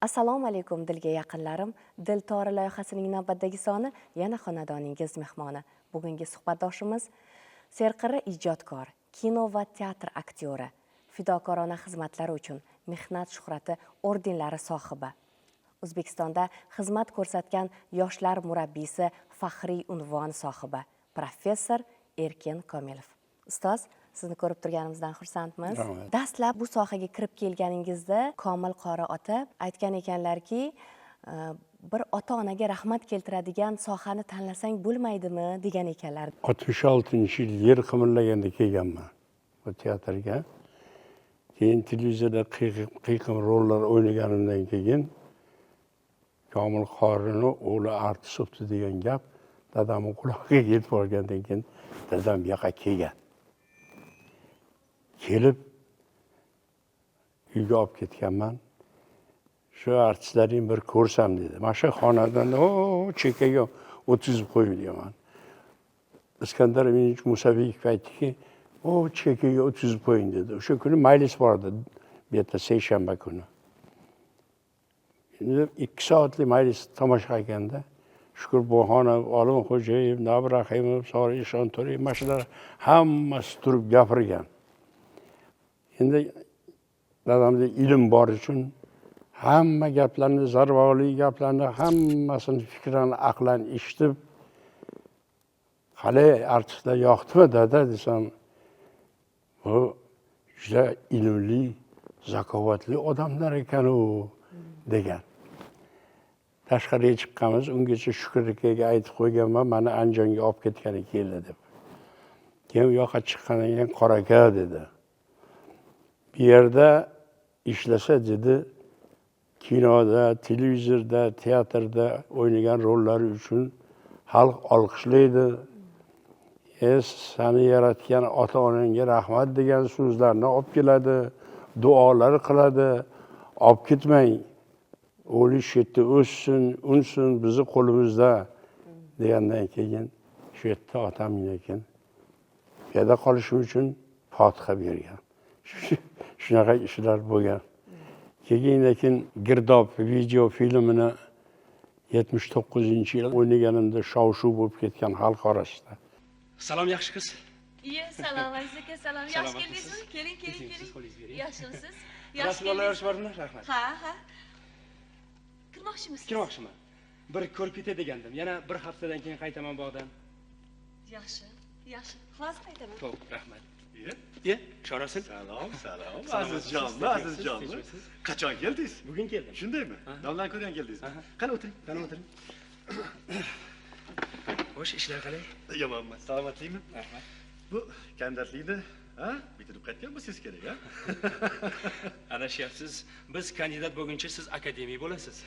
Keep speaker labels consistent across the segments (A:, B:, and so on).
A: Assalomu alaykum, dilga yaqinlarim. Dil tori loyihasining navbatdagi soni yana xonadoningiz mehmoni. Bugungi suhbatdoshimiz serqirra ijodkor, kino va teatr aktyori, fidokorona xizmatlari uchun Mehnat shuhrati ordenlari sohibi, O'zbekistonda xizmat ko'rsatgan yoshlar murabbiysi faxriy unvoni sohibi, professor Erkin Komilov. Ustoz, sizni ko'rib turganimizdan xursandmiz.
B: Rahmat.
A: Dastlab bu sohaga kirib kelganingizda Komil qori ota aytgan ekanlarki, bir ota onaga rahmat keltiradigan sohani tanlasang bo'lmaydimi, degan ekanlar.
B: 66-yil yer qimirlaganda kelganman bu teatrga. Keyin televizorda qiyqim rollar o'ynaganimdan keyin "Komil qorini o'g'li artist bo'pti" degan gap dadamni qulog'iga yetib borgandan keyin dadam bu yoqqa kelgan. Kelib, uyga olib ketganman. "Shu artistlarning bir ko'rsam", dedi. "Mana shu xonadonda o chekkaga o'tkazib qo'ying", deganman. Iskandar Aminovich Musabekov aytdiki, "O chekkaga o'tkazib qo'ying", dedi. O'sha kuni majlis bor edi bu yerda, seshanba kuni. Endi 2 soatlik majlis tomosha qilganda Shukur Burhonov, Olim Xo'jayev, Nabi Rahimov, Sori Eshonto'rayev, mana shular hammasi turib gapirgan. Endi dadamda ilm bor uchun hamma gaplarni, zarvoli gaplarni hammasini fikran, aqlan eshitib, "Qalay, artistlar yoqdimi, dada?" desam, "Bu juda ilmli, zakovatli odamlar ekan u", degan. Tashqariga chiqqanmiz, ungacha Shukur akaga aytib qo'yganman, mani Andijonga olib ketgani keldi deb. Keyin u yoqqa chiqqandan keyin, "Qora aka", dedi, "bu yerda ishlasa", dedi, "kinoda, televizorda, teatrda o'ynagan rollari uchun xalq olqishlaydi. Sani yaratgan ota onangga rahmat degan so'zlarni olib keladi, duolar qiladi. Olib ketmang, o'g'li shu yerda o'ssin, unsin, bizni qo'limizda", degandan keyin shu yerda otam lekin bu yerda qolishim uchun fotiha bergan. Shunaqa ishlar bo'lgan. Keyin lekin "Girdob" video filmini 79-yil o'ynaganimda shov shuv bo'lib ketgan xalq orasida.
C: Salom, yaxshi qiz.
D: Iye, salom, Aziz aka, salom. Yaxshi
C: Salomatlisiz?
D: keldingizmi? Keling, keling,
C: Tinchlikmisiz?
D: keling.
C: Qo'lingizni bering.
D: Yaxshimisiz? Yaxshi
C: Rasululloh
D: keldingiz.
C: bormi? Rahmat.
D: Ha. Kirmoqchimisiz?
C: Kirmoqchiman. Bir ko'rib ketay degandim. Yana bir haftadan keyin qaytaman bog'dan.
D: Yaxshi, yaxshi. Hozir qaytaman.
C: Xo'p, rahmat. Ye, Shorasil.
E: Salom, salom.
C: Salomatsiz,
E: Azizjonmi, Azizjonmi?
C: Tinchmisiz?
E: Qachon keldingiz?
C: Bugun keldim.
E: Shundaymi? Domlani ko'rgan keldingizmi?
C: Aha.
E: Qani, o'tiring.
C: Qani, o'tiring. Xo'sh, ishlar qalay?
E: Yomon emas. Salomatlikmi?
C: Rahmat.
E: Bu kandidatlikni, ha, bitirib qaytgan bo'lsangiz kerak, ha?
C: Adashyapsiz. Biz kandidat bo'lguncha siz akademik bo'lasiz.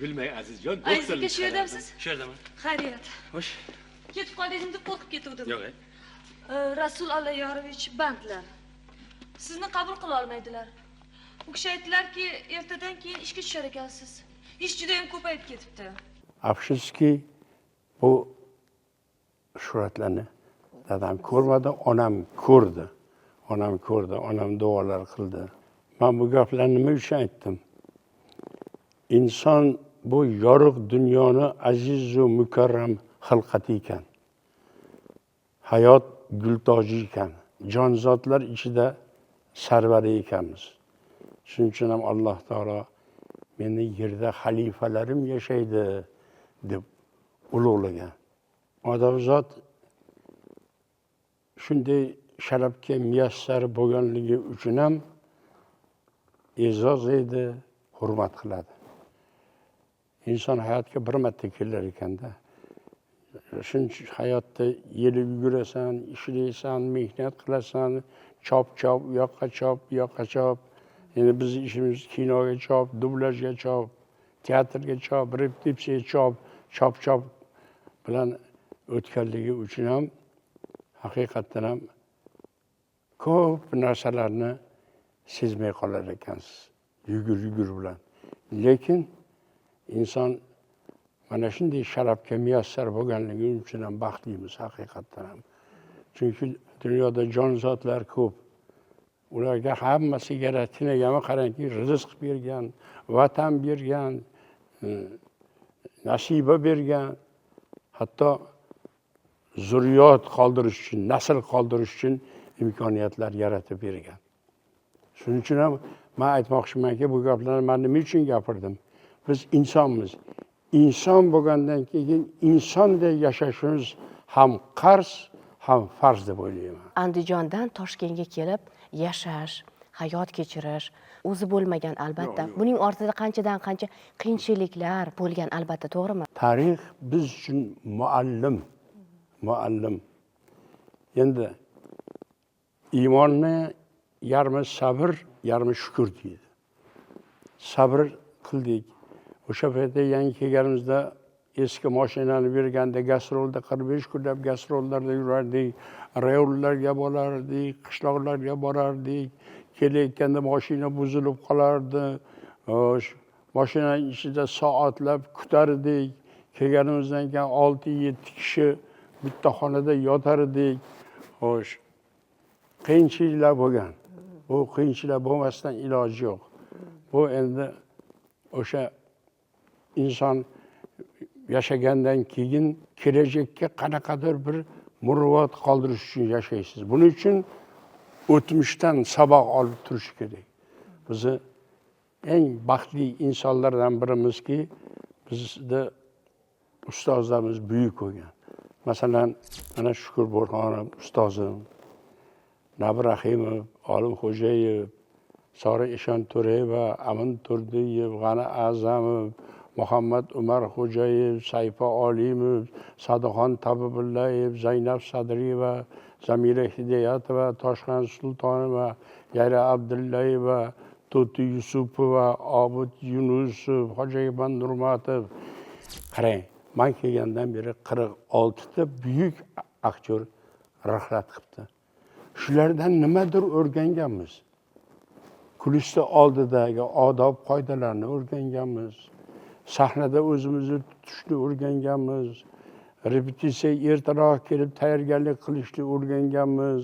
E: Bilmay, Azizjon,
D: Aziz aka, shu yerdamisiz?
C: Shu yerdaman.
D: Xayriyat.
C: Xo'sh.
D: Ketib qoldingizmi deb qo'rqib ketuvdim.
C: Yo'q, e.
D: Rasul Allayorovich bandlar. Sizni qabul qila olmaydilar. U kishi aytdilarki, ertadan keyin ishga tushar ekansiz. Ish juda ham ko'payib ketibdi.
B: Afsuski, bu suratlarni dadam ko'rmadi, onam ko'rdi. Onam ko'rdi, onam duolar qildi. Man bu gaplarni nima uchun aytdim? Inson bu yorug' dunyoni azizu mukarram xilqati ekan, hayot gultoji ekan, jonzotlar ichida sarvari ekanmiz. Shuning uchun ham Alloh taolo "Meni yerda xalifalarim yashaydi" deb ulug'lagan. Odamzod shunday sharafga muyassar bo'lganligi uchun ham e'zozlaydi, hurmat qiladi. Inson hayotga bir marta kelar ekanda, shuncha hayotda yelib yugurasan, ishlaysan, mehnat qilasan, chop, chop, u yoqqa chop, bu yoqqa chop. Endi bizni ishimiz kinoga chop, dublyajga chop, teatrga chop, repetitsiyaga chop, chop, chop bilan o'tganligi uchun ham haqiqatdan ham ko'p narsalarni sezmay qolar ekansiz yugur yugur bilan. Lekin inson mana shunday sharafga muyassar bo'lganligi uchun ham baxtlimiz haqiqatdan ham, chunki dunyoda jonzotlar ko'p. Ularga hammasi yaratgan, qarangki, rizq bergan, vatan bergan, nasiba bergan, hatto zurriyot qoldirish uchun, nasl qoldirish uchun imkoniyatlar yaratib bergan. Shuning uchun ham men aytmoqchimanki, bu gaplarni men nima uchun gapirdim? Biz insonmiz. Inson bo'lgandan keyin insonday yashashimiz ham qarz, ham farz deb o'ylayman.
A: Andijondan Toshkentga kelib yashash, hayot kechirish o'zi bo'lmagan albatta. Buning ortida qanchadan qancha qiyinchiliklar bo'lgan albatta, to'g'rimi?
B: Tarix biz uchun muallim, muallim. Endi iymonni yarmi sabr, yarmi shukur deydi. Sabr qildik. O'sha paytda yangi kelganimizda eski mashinani berganda gastrolda 45 kunlab gastrollarda yurardik, rayonlarga borardik, qishloqlarga borardik. Kelayotganda mashina buzilib qolardi. Mashinaning ichida soatlab kutardik. Kelganimizdan keyin 6-7 kishi bitta xonada yotardik. Xo'sh, qiyinchiliklar bo'lgan. Bu qiyinchiliklar bo'lmasdan iloji yo'q. Bu endi o'sha inson yashagandan keyin kelajakka qanaqadir bir muruvvat qoldirish uchun yashaysiz. Buning uchun o'tmishdan saboq olib turish kerak. Bizni eng baxtli insonlardan birimizki, bizda ustozlarimiz buyuk bo'lgan. Masalan, mana Shukur Burhonov ustozim, Nabi Rahimov, Olim Xo'jayev, Sora Eshonto'rayeva, Amin Turdiyev, G'ani A'zamov, Muhammad Umar Xo'jayev, Sayfa Olimov, Sadixon Tabibullayev, Zaynab Sadriyeva, Zamira Hidoyatova, Toshxon Sultonova, Yayra Abdullayeva, To'ti Yusupova, Obid Yunusov, Hojiakbar Nurmatov. Qarang, men kelgandan beri 46 ta buyuk aktyor rihlat qilibdi. Shulardan nimadir o'rganganmiz. Kulishda oldidagi odob qoidalarni o'rganganmiz. Sahnada o'zimizni tutishni o'rganganmiz. Repetitsiya ertaroq kelib tayyorgarlik qilishni o'rganganmiz.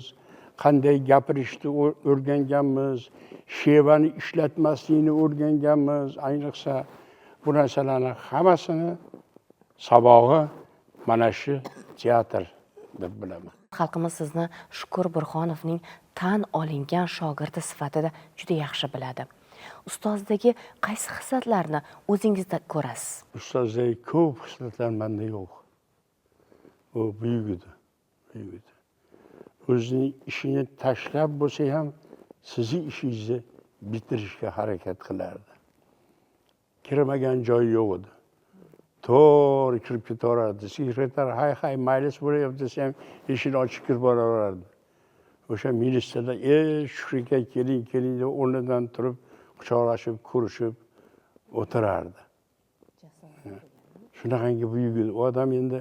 B: Qanday gapirishni o'rganganmiz. Shevani ishlatmaslikni o'rganganmiz. Ayniqsa bu narsalarni hammasini sabog'i mana shu teatr deb bilaman.
A: Xalqimiz sizni Shukur Burhonovning tan olingan shogirdi sifatida juda yaxshi biladi. Ustozdagi qaysi xislatlarni o'zingizda ko'rasiz?
B: Ustozdagi ko'p xislatlar menda yo'q. U buyuk edi, buyuk edi. O'zining ishini tashlab bo'lsa ham sizni ishingizni bitirishga harakat qilardi. Kirmagan joyi yo'q edi. To'g'ri kirib ketaverardi. Sekretar hay hay maylis bo'lyapti desa ham eshikni ochib kirib boraverardi. O'sha militsiyalar, Shukur aka keling, keling deb o'rnidan turib quchoqlashib, ko'rishib o'tirardi. Shunaqangi buyuk edi. U odam endi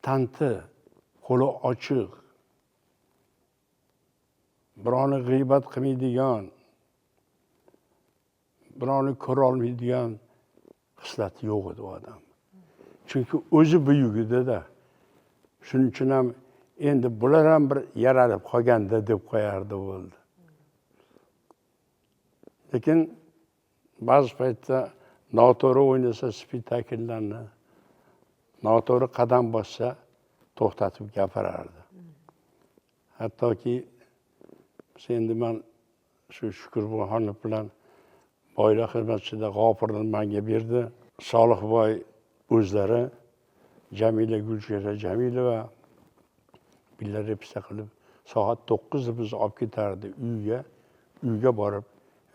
B: tanti, qo'li ochiq, birovni g'iybat qilmaydigan, birovni ko'ra olmaydigan xislati yo'q edi u odam. Chunki o'zi buyuk edi-da. Shuning uchun ham endi bular ham bir yaralib qolganda deb qo'yardi bo'ldi. Lekin ba'zi paytda noto'g'ri o'ynasa spektakllarni, noto'g'ri qadam bossa to'xtatib gapirardi. Hattoki endi men shu Shukur Burhonov bilan boylar xizmatchida G'ofurni menga berdi. Solihboy o'zlari, Jamila Gulchehra Jamilova birga repetitsiya qilib soat 9da bizni olib ketardi uyga, uyga borib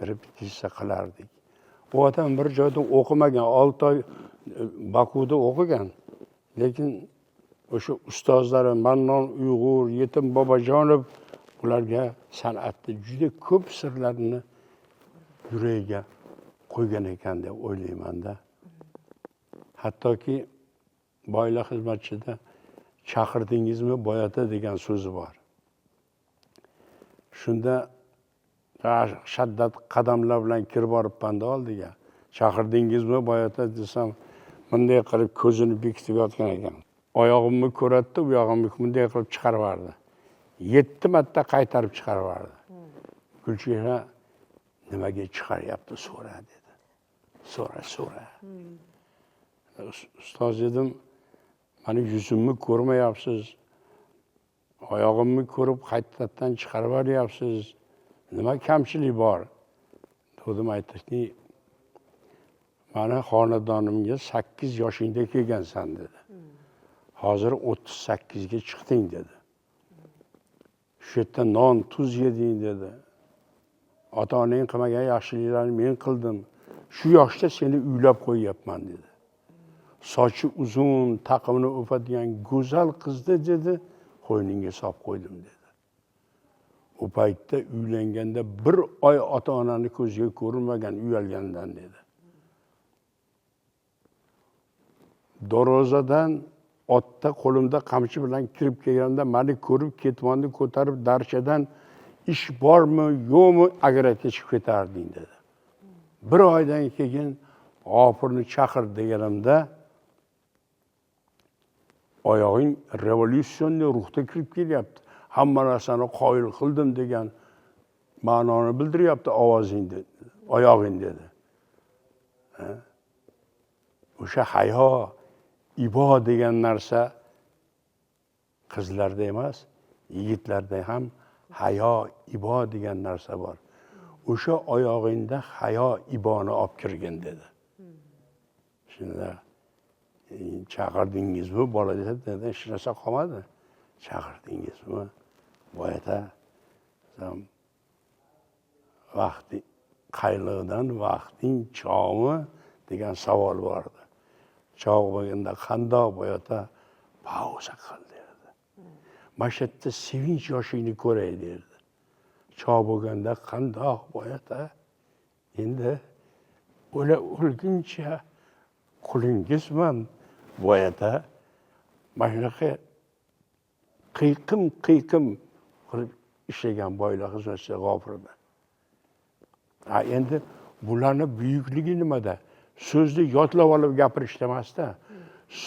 B: repetitsiya qilardik. U odam bir joyda o'qimagan, 6 oy Bakuda o'qigan, lekin o'sha ustozlari Mannon Uyg'ur, Yetim Bobojonov ularga san'atda juda ko'p sirlarni yuragiga qo'ygan ekan deb o'ylaymanda. Hattoki boylar xizmatchida chaqirdingizmi boyata degan so'zi bor. Shunda shaddat qadamlar bilan kirib boribmanda oldiga. Chaqirdingizmi boyata desam, bunday qilib ko'zini bekitib yotgan ekan. Oyog'imni ko'ratdi, u yog'imni bunday qilib chiqarib yubordi. 7 marta qaytarib chiqarib yubordi. Gulchehra nimaga chiqaryapti so'ra dedi. So'ra, so'ra. Ustoz dedim, mani yuzimni ko'rmayapsiz, oyog'imni ko'rib qaytadan chiqarib yuboryapsiz. Nima kamchilik bor? Dedim, aytdiki, mani xonadonimga 8 yoshingda kelgansan dedi. Hozir 38 ga chiqding dedi. Shu yerda non tuz yeding dedi. Ota-onang qilmagan yaxshiliklarni men qildim. Shu yoshda seni uylab qo'yyapman dedi. Sochi uzun, taqimini o'padigan go'zal qizni dedi, qo'yningga solib qo'ydim dedi. U paytda uylanganda bir oy ota-onani ko'ziga ko'rinmagan uyalgandan dedi. Darvozadan otda qo'limda qamchi bilan kirib kelganda meni ko'rib ketmonni ko'tarib darchadan ish bormi yo'qmi agratga chiqib ketarding dedi. Bir oydan keyin G'ofurni chaqir deganimda oyog'ing revolyutsionniy ruhda kirib kelyapti. Hamma narsani qoyil qildim degan ma'noni bildiryapti ovozing dedi, oyog'ing dedi. O'sha hayo, ibo degan narsa qizlarda emas, yigitlarda ham hayo, ibo degan narsa bor. O'sha oyog'ingda hayo, iboni olib kirgin dedi. Shunda chaqirdingizmi bola dedi, hech narsa qolmadi. Chaqirdingizmi? Boyata vaqti qayliqdan vaqting chog'mi degan savol bor edi. Chog' bo'lganda qandoq boyata pauza qil derdi. Mana shu yerda sevinch yoshingni ko'ray derdi. Chog' bo'lganda qandoq boyata endi o'la o'lguncha qulingizman boyata. Mana shunaqa qiyqim qiyqim qilib ishlagan boylar xizmatchi G'ofurda. Ha, endi bularni buyukligi nimada? So'zni yodlab olib gapirishda emasda,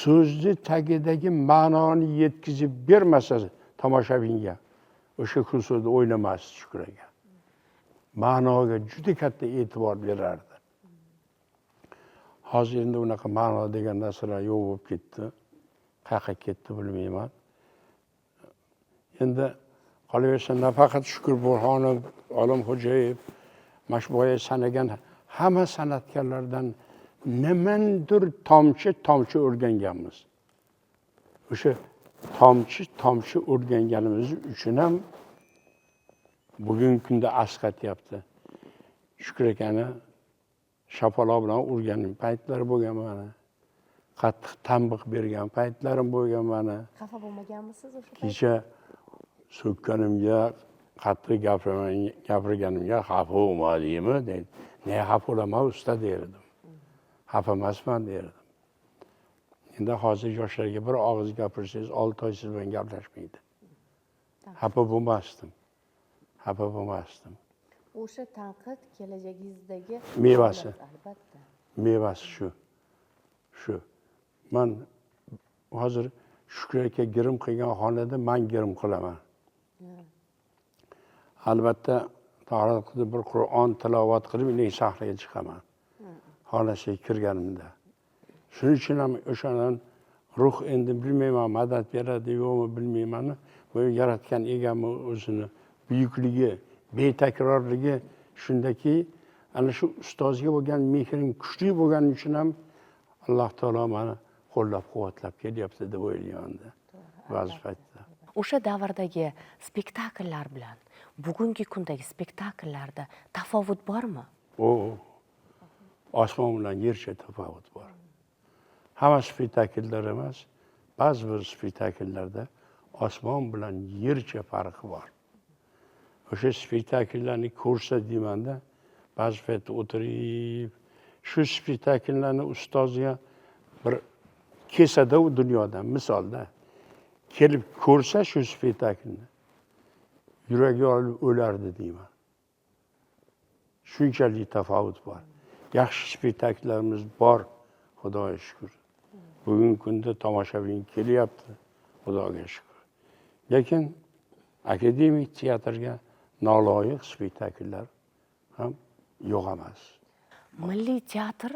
B: so'zni tagidagi ma'noni yetkazib bermasa tomoshabinga, o'sha kun so'zni o'ylamasdi Shukur aka. Ma'noga juda katta e'tibor berardi. Hozir endi unaqa ma'no degan narsalar yo'q bo'lib ketdi. Qayerga ketdi bilmayman. Endi qolaversa nafaqat Shukur Burhonov, Olimxo'jayev, mana shu boya sanagan hamma san'atkorlardan nimadir tomchi-tomchi o'rganganmiz. O'sha tomchi-tomchi o'rganganimiz uchun ham bugungi kunda asqatyapti. Shukur akani shapaloq bilan urgan paytlar bo'lgan mana. Qattiq tanbih bergan paytlarim bo'lgan mana.
A: Xafa bo'lmaganmisiz o'sha payt?
B: Kecha so'kkanimga, qattiq gapirganimga xafa bo'lmadingmi deydi. Ne xafa bo'laman usta derdim. Xafa emasman derdim. Endi hozir yoshlarga bir og'iz gapirsangiz 6 oy siz bilan gaplashmaydi. Xafa bo'lmasdim. Xafa bo'lmasdim.
A: O'sha tanqid kelajagingizdagi
B: mevasi.
A: Albatta.
B: Mevasi shu. Shu. Men hozir Shukur aka girim qilgan xonada men girim qilaman. Albatta tahorat qilib bir Qur'on tilovat qilib men sahnaga chiqaman. Xonasiga kirganimda. Shuning uchun ham o'shandan ruh endi bilmayman madad beradi yo'qmi bilmayman. Bu yaratgan egamni o'zini buyukligi, betakrorligi shundaki, ana shu ustozga bo'lgan mehrim kuchli bo'lgani uchun ham Alloh taolo meni qo'llab-quvvatlab kelyapti deb o'ylayman-da ba'zi paytda.
A: O'sha davrdagi spektakllar bilan bugungi kundagi spektakllarda tafovut bormi?
B: O, osmon bilan yercha tafovut bor. Hamma spektakllar emas, ba'zi bir spektakllarda osmon bilan yercha farqi bor. O'sha spektakllarni ko'rsa deymanda, ba'zi paytda o'tirib shu spektakllarni ustoziga bir kesada u dunyodan misolda kelib ko'rsa shu spektaklni yuragi yorilib o'lardi deyman. Shunchalik tafovut bor. Yaxshi spektakllarimiz bor, Xudoga shukr. Bugungi kunda tomoshabin kelyapti, Xudoga shukr. Lekin Akademik teatrga noloyiq spektakllar ham yo'q emas.
A: Milliy teatr,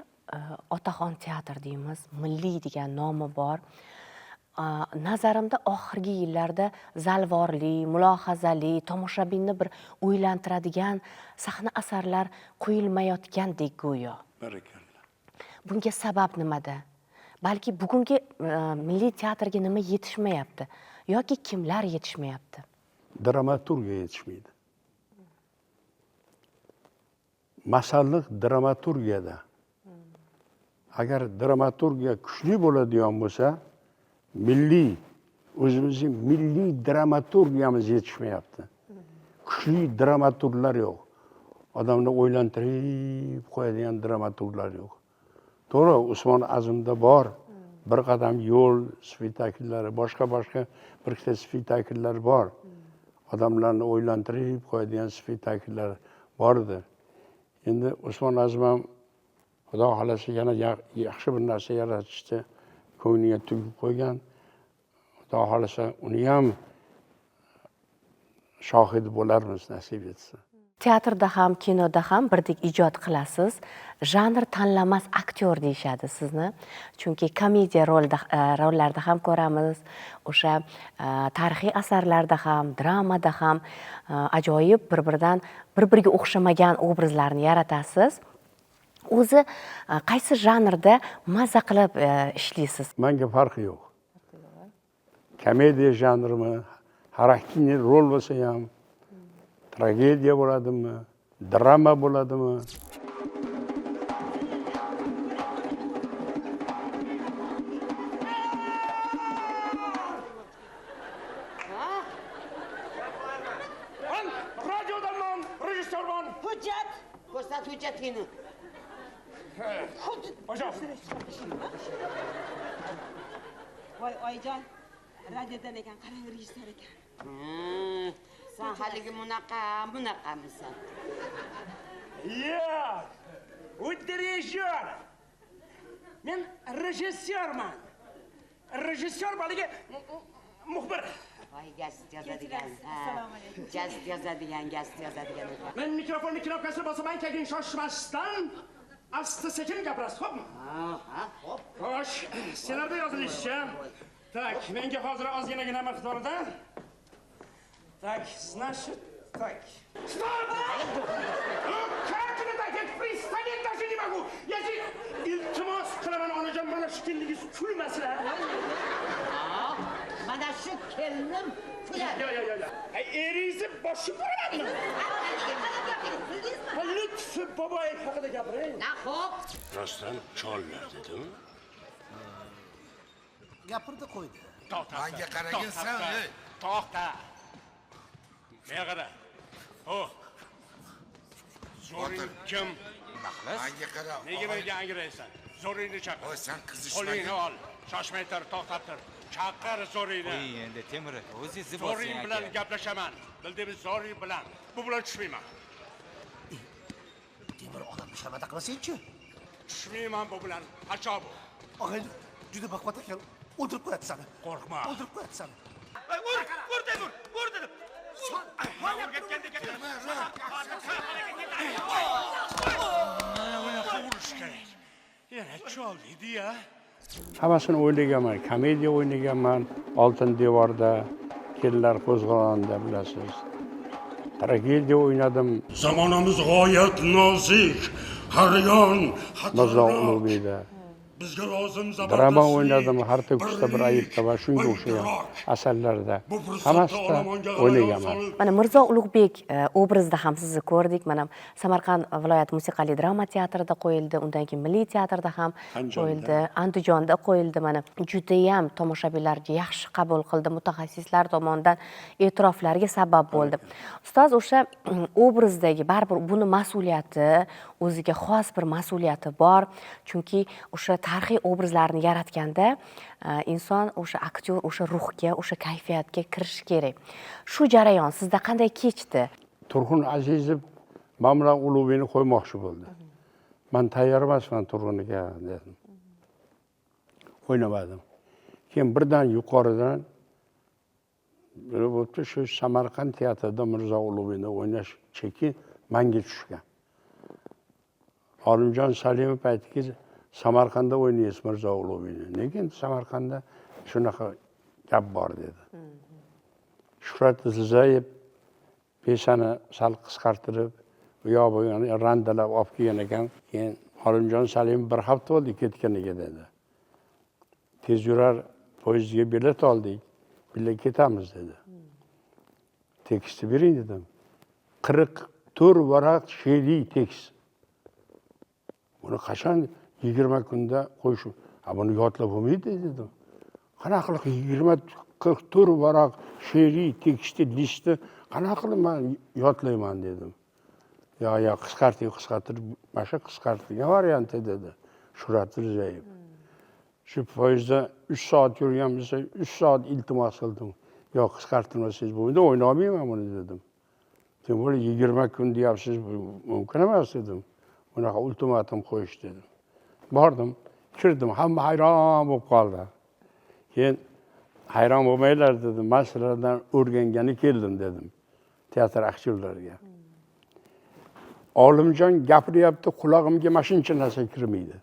A: otaxon teatr deymiz, milliy degan nomi bor. Nazarimda oxirgi yillarda zalvorli, mulohazali, tomoshabinni bir o'ylantiradigan sahna asarlar qo'yilmayotgandek go'yo.
B: Barakalla.
A: Bunga sabab nimada? Balki bugungi milliy teatrga nima yetishmayapti yoki kimlar yetishmayapti?
B: Dramaturgiya yetishmaydi. Masalliq dramaturgiyada. Agar dramaturgiya kuchli bo'ladigan bo'lsa, milliy o'zimizning milliy dramaturgiyamiz yetishmayapti. Kuchli dramaturglar yo'q. Odamni o'ylantirib qo'yadigan dramaturglar yo'q. To'g'ri, Usmon Azimda bor. Bir qadam yo'l spektakllari, boshqa-boshqa bir ikkita spektakllar bor. Odamlarni o'ylantirib qo'yadigan spektakllar bor edi. Endi Usmon Azim ham Xudo xolasa yana yaxshi bir narsa yaratishni ko'ngliga tugib qo'ygan. Xudo xolasa uni ham shohidi bo'larmiz nasib etsa.
A: Teatrda ham, kinoda ham birdek ijod qilasiz. Janr tanlamas aktyor deyishadi sizni. Chunki komediya rollarda ham ko'ramiz, o'sha tarixiy asarlarda ham, dramada ham ajoyib bir-biridan bir-biriga o'xshamagan obrazlarni yaratasiz. O'zi qaysi janrda maza qilib ishlaysiz?
B: Menga farqi yo'q. Komediya janrimi, xarakterli rol bo'lsa ham, tragediya bo'ladimi, drama bo'ladimi?
C: Radiodanman, rejissyorman.
F: Hujjat, ko'rsat hujjatingni.
G: Voy oyijon, radiodan ekan, qarang rejissyor ekan.
F: Sen haligi bunaqa, bunaqamisan?
C: Yo'q, u dirijyor. Men rejissyorman. Rejissyor haligi muxbir.
F: Voy, gazet yozadigan.
G: Assalomu alaykum.
F: Gazet yozadigan, gazet yozadigan ekan.
C: Men mikrofonning knopkasini bosaman, keyin shoshmasdan asta sekin gapirasiz, xo'pmi?
F: Ha, xo'p.
C: Xo'sh, ssenariyda yozilishicha, tak, menga hozir ozginagina miqdorda. Так, значит, так. Стоп! Ну, как это так? Я представить даже не могу. Я же iltimos qilaman, onajon, mana shu keliningiz kulmasin.
F: Mana shu kelinim kuladi.
C: Yo, yo, yo, yo. Eringizni boshib uramanmi? Lutfi Boboyev haqida gapiring.
F: Na, xo'p.
B: Rostdan chollar dedimi?
H: Gapirdi, qo'ydi.
I: Menga qaragin sen, ey.
B: To'xta. Menga qara. O. Zo'ring kim?
I: Menga qara.
B: Nega menga angraysan? Zo'ringni chaqir.
I: Voy, sen qizishma.
B: Qo'lingni ol. Shoshmay tur, to'xtab tur. Chaqir zo'ringni.
J: Qo'ying endi, Temur aka, o'zingizni bosing.
B: Zo'ring bilan gaplashaman. Bildingmi, zo'ring bilan. Bu bilan tushmayman.
H: Temur, odamni sharmanda qilmasang-chi.
B: Tushmayman bu bilan. Qachon bu?
H: Og'ayni, juda baquvvat ekan. O'ldirib qo'yadi seni.
B: Qo'rqma.
H: O'ldirib qo'yadi seni.
C: Ur, ur Temur, ur dedim.
B: Mana bunaqa urish kerak. Yana chol dedi-ya. Hammasini o'ylaganman, komediya o'ynaganman, Oltin devorda, Kelinlar qo'zg'olonida bilasiz. Tragediya o'ynadim.
K: Zamonamiz g'oyat nozik, har yon
B: Mirzo Ulug'bekda.
K: Bizga lozim
B: Drama o'ynadim, har to'qqizta bir ayibda va shunga o'xshagan asarlarda hammasida o'ynaganman.
A: Mana Mirzo Ulug'bek obrazida ham sizni ko'rdik. Mana Samarqand viloyat musiqali drama teatrida qo'yildi, undan keyin Milliy teatrda ham qo'yildi, Andijonda qo'yildi. Mana judayam tomoshabinlarga yaxshi qabul qildi, mutaxassislar tomonidan e'tiroflarga sabab bo'ldi. Ustoz o'sha obrazdagi baribir buni mas'uliyati, o'ziga xos bir mas'uliyati bor, chunki o'sha tarixiy obrazlarni yaratganda inson o'sha aktyor o'sha ruhga, o'sha kayfiyatga kirishi kerak. Shu jarayon sizda qanday kechdi?
B: Turxun Azizov men bilan Ulug'bekni qo'ymoqchi bo'ldi. Men tayyor emasman Turxun aka dedim. O'ynamadim. Keyin birdan yuqoridan Nima bo'libdi, shu Samarqand teatrida Mirzo Ulug'bekni o'ynash cheki manga tushgan. Olimjon Salimov aytdiki, Samarqandda o'ynaysiz Mirzo Ulug'bekni. Nega endi Samarqandda shunaqa gap bor dedi. Shuhrat Rizayev pesani sal qisqartirib, u yoq bu yoqni randalab olib kelgan ekan. Keyin Olimjon Salimov bir hafta bo'ldi ketganiga dedi. Tez yurar poyezdga bilet oldik, birga ketamiz dedi. Tekstni bering dedim. 44 varaq she'riy tekst. Buni qachon 20 kunda qo'yish? Ha, buni yodlab bo'lmaydi dedim. Qanaqa qilib 44 varaq she'riy tekstni, listni qanaqa qilib man yodlayman dedim. Yo, yo, qisqartirib, qisqartirib, mana shu qisqartirgan varianti dedi Shuhrat Rizayev. Shu poyezdda 3 soat yurgan bo'lsa, 3 soat iltimos qildim. Yo'q, qisqartirmasangiz bo'lmaydi, o'ynolmayman buni dedim. Tем более 20 kun deyapsiz, bu mumkin emas dedim. Bunaqa ultimatum qo'yish dedim. Bordim, kirdim, hamma hayron bo'lib qoldi. Keyin hayron bo'lmanglar dedim, men sizlardan o'rgangani keldim dedim teatr aktyorlariga. Olimjon gapiryapti, qulog'imga mana shuncha narsa kirmaydi.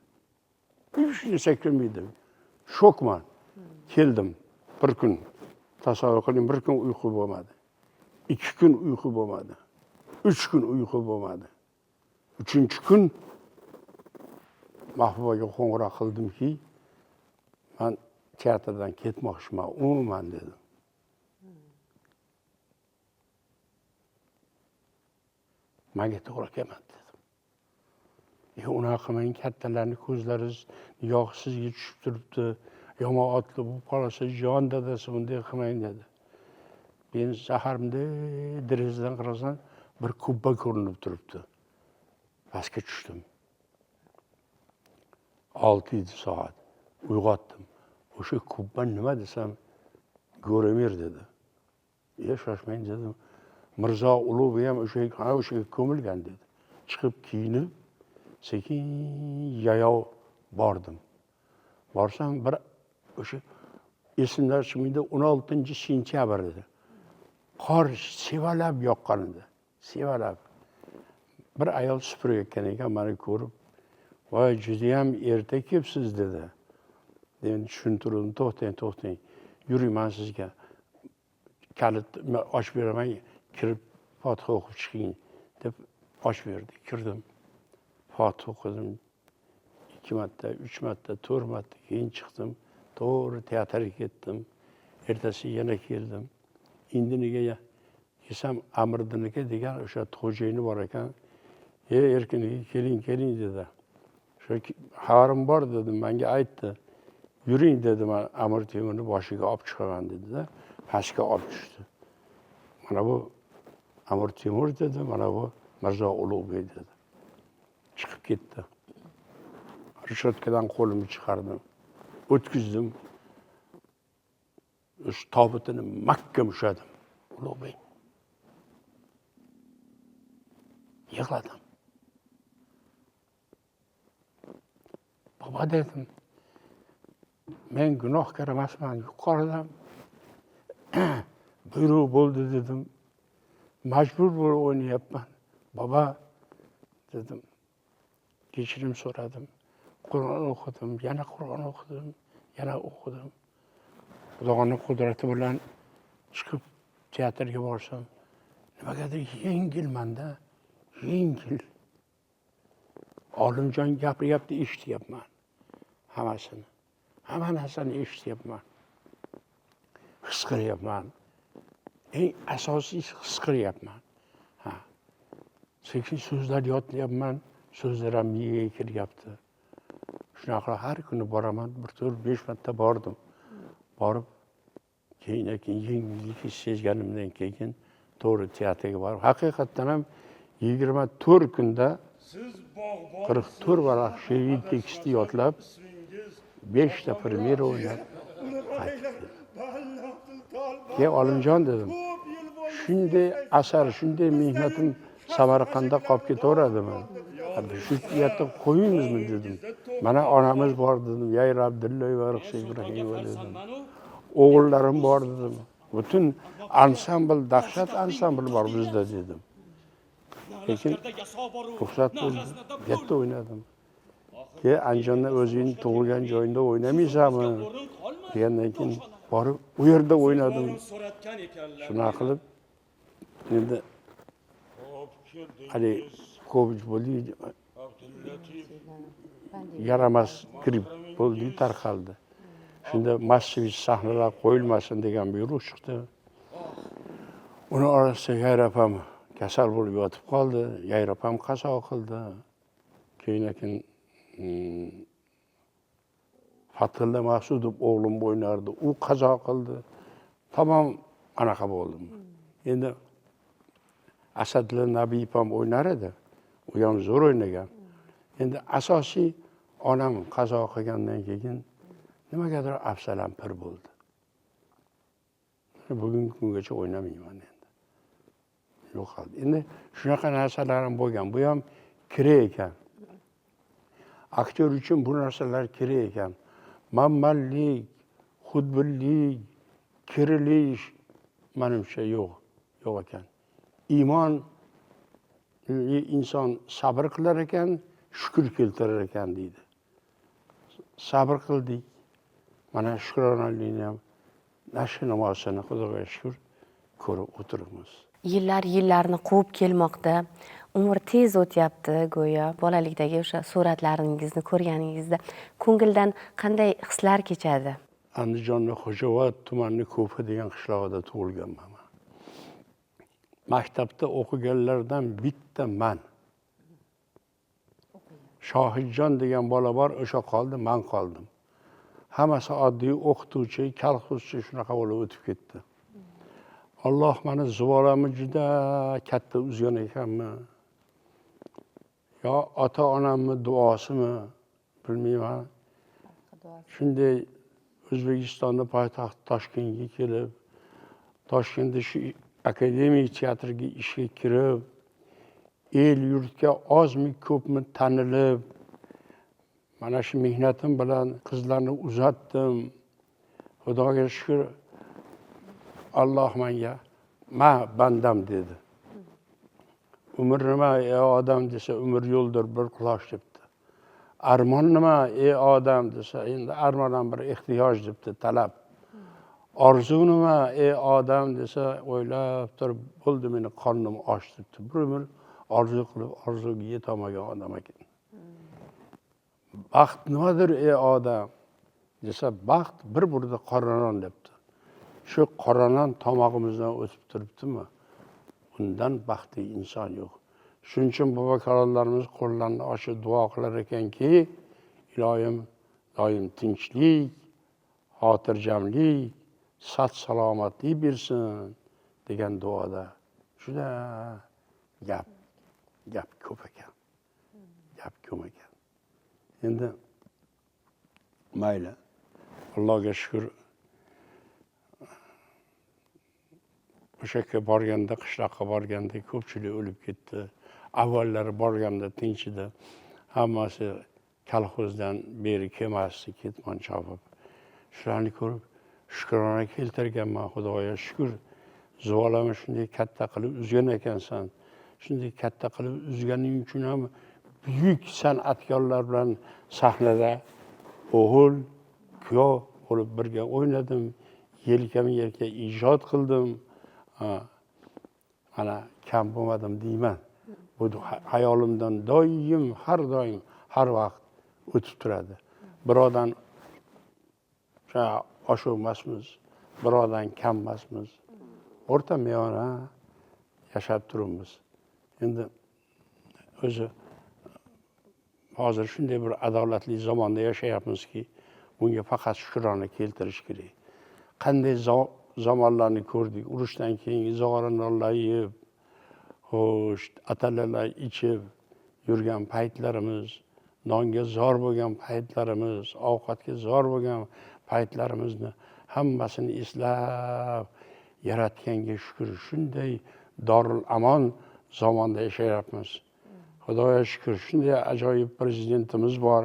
B: Hech narsa kirmaydi. Shokman. Keldim bir kun. Tasavvur qiling, bir kun uyqu bo'lmadi. 2 kun uyqu bo'lmadi. 3 kun uyqu bo'lmadi. 3-kun Mahbubaga qo'ng'iroq qildimki, men teatrdan ketmoqchiman, umuman dedim. Menga to'g'ri kelmadi dedim. Unaqa qilmang, kattalarning ko'zlari nigohi sizga tushib turibdi. Yomon otli bo'lib qolsa, jon dadasi, bunday qilmang dedi. Men saharimda derazadan qarasam, bir kubba ko'rinib turibdi. Pastga tushdim. 6 soat uyg'otdim. O'sha kubba nima desam, Go'ramir dedi. Shoshmang dedim. Mirzo Ulug'bek ham o'sha ko'milgan dedi. Chiqib kiyinib, sekin yayov bordim. Borsam bir o'sha esimdan chiqmaydi, 16-sentyabr edi. Qor sevalab yoqqan edi. Sevalab. Bir ayol supurayotgan ekan, meni ko'rib, voy judayam erta kelibsiz dedi. Men tushuntirdim, to'xtang, to'xtang. Yuring, men sizga kalit ochib beraman, kirib fotiha o'qib chiqing deb ochib berdi. Kirdim. Fotiha o'qidim. 2 marta, 3 marta, 4 marta keyin chiqdim. To'g'ri teatrga ketdim. Ertasi yana keldim. Endi nega kelsam, Amirdiniki degan o'sha xo'jayini bor ekan. Ey Erkin, keling, keling dedi. Shu xabarim bor dedim, menga aytdi. Yuring dedi, men Amir Temurni boshiga olib chiqaman dedi-da, pastga olib tushdi. Mana bu Amir Temur dedi, mana bu Mirzo Ulug'bek dedi. Chiqib ketdi. Rishotkadan qo'limni chiqardim, o'tkazdim. O'sha tobutini mahkam ushladim. Ulug'bek. Yig'ladim. Baba dedim, men gunohkor emasman, yuqoridan buyruq bo'ldi dedim. Majbur bo'lib o'ynayapman. Baba dedim. Kechirim so'radim. Qur'on o'qidim, yana Qur'on o'qidim, yana o'qidim. Xudoning qudrati bilan chiqib teatrga borsam, nimagadir yengilmanda, yengil. Olimjon gapiryapti, eshityapman hammasini. Hamma narsani eshityapman. His qilyapman. Eng asosiysi his qilyapman. Ha. Sekin so'zlar yodlayapman, so'zlar ham miyaga kiryapti. Shunaqa qilib har kuni boraman, bir 4-5 marta bordim. Borib keyin yengillik sezganimdan keyin to'g'ri teatrga borib, haqiqatdan ham 24 kunda 44 varaq she'riy tekstni yodlab, 5 ta premyera o'ynab qaytdim. Keyin Olimjon dedim, shunday asar, shunday mehnatim Samarqandda qolib ketaveradimi? Shu yerda qo'ymizmi dedim. Mana onamiz bor dedim, Yayra Abdullayeva, Ruxsat Ibrahimova dedim. O'g'illarim bor dedim. Butun ansambl, dahshat ansambl bor bizda dedim. Lekin ruxsat bo'ldi. Yerda o'ynadim. Keyin Andijonda o'zing tug'ilgan joyingda o'ynamaysanmi degandan keyin borib u yerda o'ynadim. Shunaqa qilib endi haligi ko'p bo'ldi, yaramas gripp bo'ldi, tarqaldi. Shunda massaviy sahnalar qo'yilmasin degan buyruq chiqdi. Uni orasida Yayrab ham kasal bo'lib yotib qoldi. Yayrab ham qazo qildi. Keyin Fatilla Maqsudov o'g'lim o'ynardi. U qazo qildi. Tamom anaqa bo'ldim. Endi Asadilla Nabiyev ham o'ynar edi. U ham zo'r o'ynagan. Endi asosiy onam qazo qilgandan keyin nimagadir Afzalam pir bo'ldi. Bugungi kungacha o'ynamayman endi. Yo'qoldi. Endi shunaqa narsalar ham bo'lgan. Bu ham kerak ekan. Aktyor uchun bu narsalar kerak ekan. Manmanlik, xudbinlik, kirilish manimcha yo'q ekan. Iymon inson sabr qilar ekan, shukr keltirar ekan deydi. Sabr qildik. Mana shukronalikni ham nashr namozini Xudoga shukr ko'rib o'tiribmiz.
A: Yillar yillarni quvib kelmoqda. Umr tez o'tyapti go'yo. Bolalikdagi o'sha suratlaringizni ko'rganingizda ko'ngildan qanday hislar kechadi?
B: Andijonni Xo'jobod tumanining Ko'pi degan qishlog'ida tug'ilganman. Maktabda o'qiganlardan bitta man. Shohidjon degan bola bor, o'sha qoldi, man qoldim. Hammasi oddiy o'qituvchi, kolxozchi shunaqa bo'lib o'tib ketdi. Alloh meni zivolamni juda katta uzgan ekanmi? Yo ota-onamni duosimi bilmayman. Shunday O'zbekistonning poytaxti Toshkentga kelib, Toshkentda shu akademik teatrga ishga kirib, el yurtga ozmi ko'pmi tanilib, mana shu mehnatim bilan qizlarni uzatdim. Xudoga shukr, Alloh menga ma bandam dedi. Umr nima ey odam desa, umr yo'ldir bir quloch debdi. Armon nima ey odam desa, endi armon ham bir ehtiyoj debdi, talab. Orzu nima ey odam desa, o'ylab turib bo'ldi meni qornim och debdi. Bir umr orzu qilib orzuga yetolmagan odam ekan. Baxt nimadir ey odam desa, baxt bir burda qora non debdi. Shu qora non tomog'imizdan o'tib turibdimi? Undan baxtli inson yo'q. Shuning uchun bobo kalonlarimiz qo'llarini ochib duo qilar ekanki, iloyim doim tinchlik, xotirjamlik, sog' salomatlik bersin degan duoda juda gap ko'p ekan. Gap ko'p ekan. Endi mayli, Allohga shukr, o'sha yerga borganda, qishloqqa borganda ko'pchilik o'lib ketdi. Avvallari borganda tinch edi. Hammasi kolxozdan beri kelmasdi, ketmon chopib. Shularni ko'rib shukrona keltirganman, Xudoga shukr. Zivolamni shunday katta qilib uzgan ekansan. Shunday katta qilib uzganing uchun ham buyuk san'atkorlar bilan sahnada o'g'il, kuyov bo'lib birga o'ynadim, yelkama-yelka ijod qildim. Mana kam bo'lmadim deyman. Bu hayolimdan doim, har doim, har vaqt o'tib turadi. Birovdan oshiq emasmiz, birovdan kam emasmiz. O'rta miyona yashab turibmiz. Endi o'zi hozir shunday bir adolatli zamonda yashayapmizki, bunga faqat shukrona keltirish kerak. Qanday zamonlarni ko'rdik, urushdan keyin zog'ora nonlar yeb, xo'sh, atalalar ichib yurgan paytlarimiz, nonga zor bo'lgan paytlarimiz, ovqatga zor bo'lgan paytlarimizni hammasini eslab, yaratganga shukr, shunday dorul amon zamonda yashayapmiz. Xudoga shukr, shunday ajoyib prezidentimiz bor,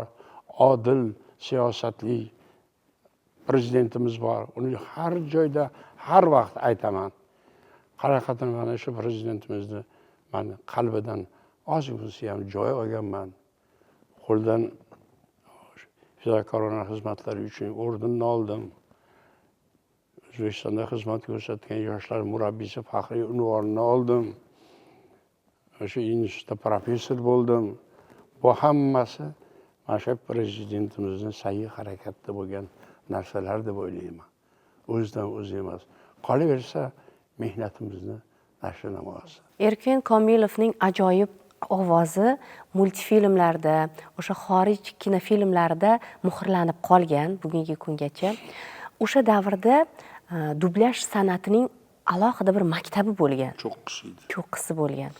B: odil siyosatli prezidentimiz bor. Uni har joyda, har vaqt aytaman. Haqiqatan mana shu prezidentimizni man qalbidan ozgina bo'lsa ham joy olganman. Qo'ldan fidokorona xizmatlari uchun ordenni oldim. O'zbekistonda xizmat ko'rsatgan yoshlar murabbiysi faxriy unvonini oldim. O'sha institutda professor bo'ldim. Bu hammasi mana shu prezidentimizni sa'yi harakatda bo'lgan narsalar deb o'ylayman. O'zidan o'zi emas. Qolaversa mehnatimizni nashri namosi.
A: Erkin Komilovning ajoyib ovozi multfilmlarda, o'sha xorij kinofilmlarida muhrlanib qolgan bugungi kungacha. O'sha davrda dublyaj san'atining alohida bir maktabi bo'lgan.
B: Cho'qqisi edi.
A: Cho'qqisi bo'lgan.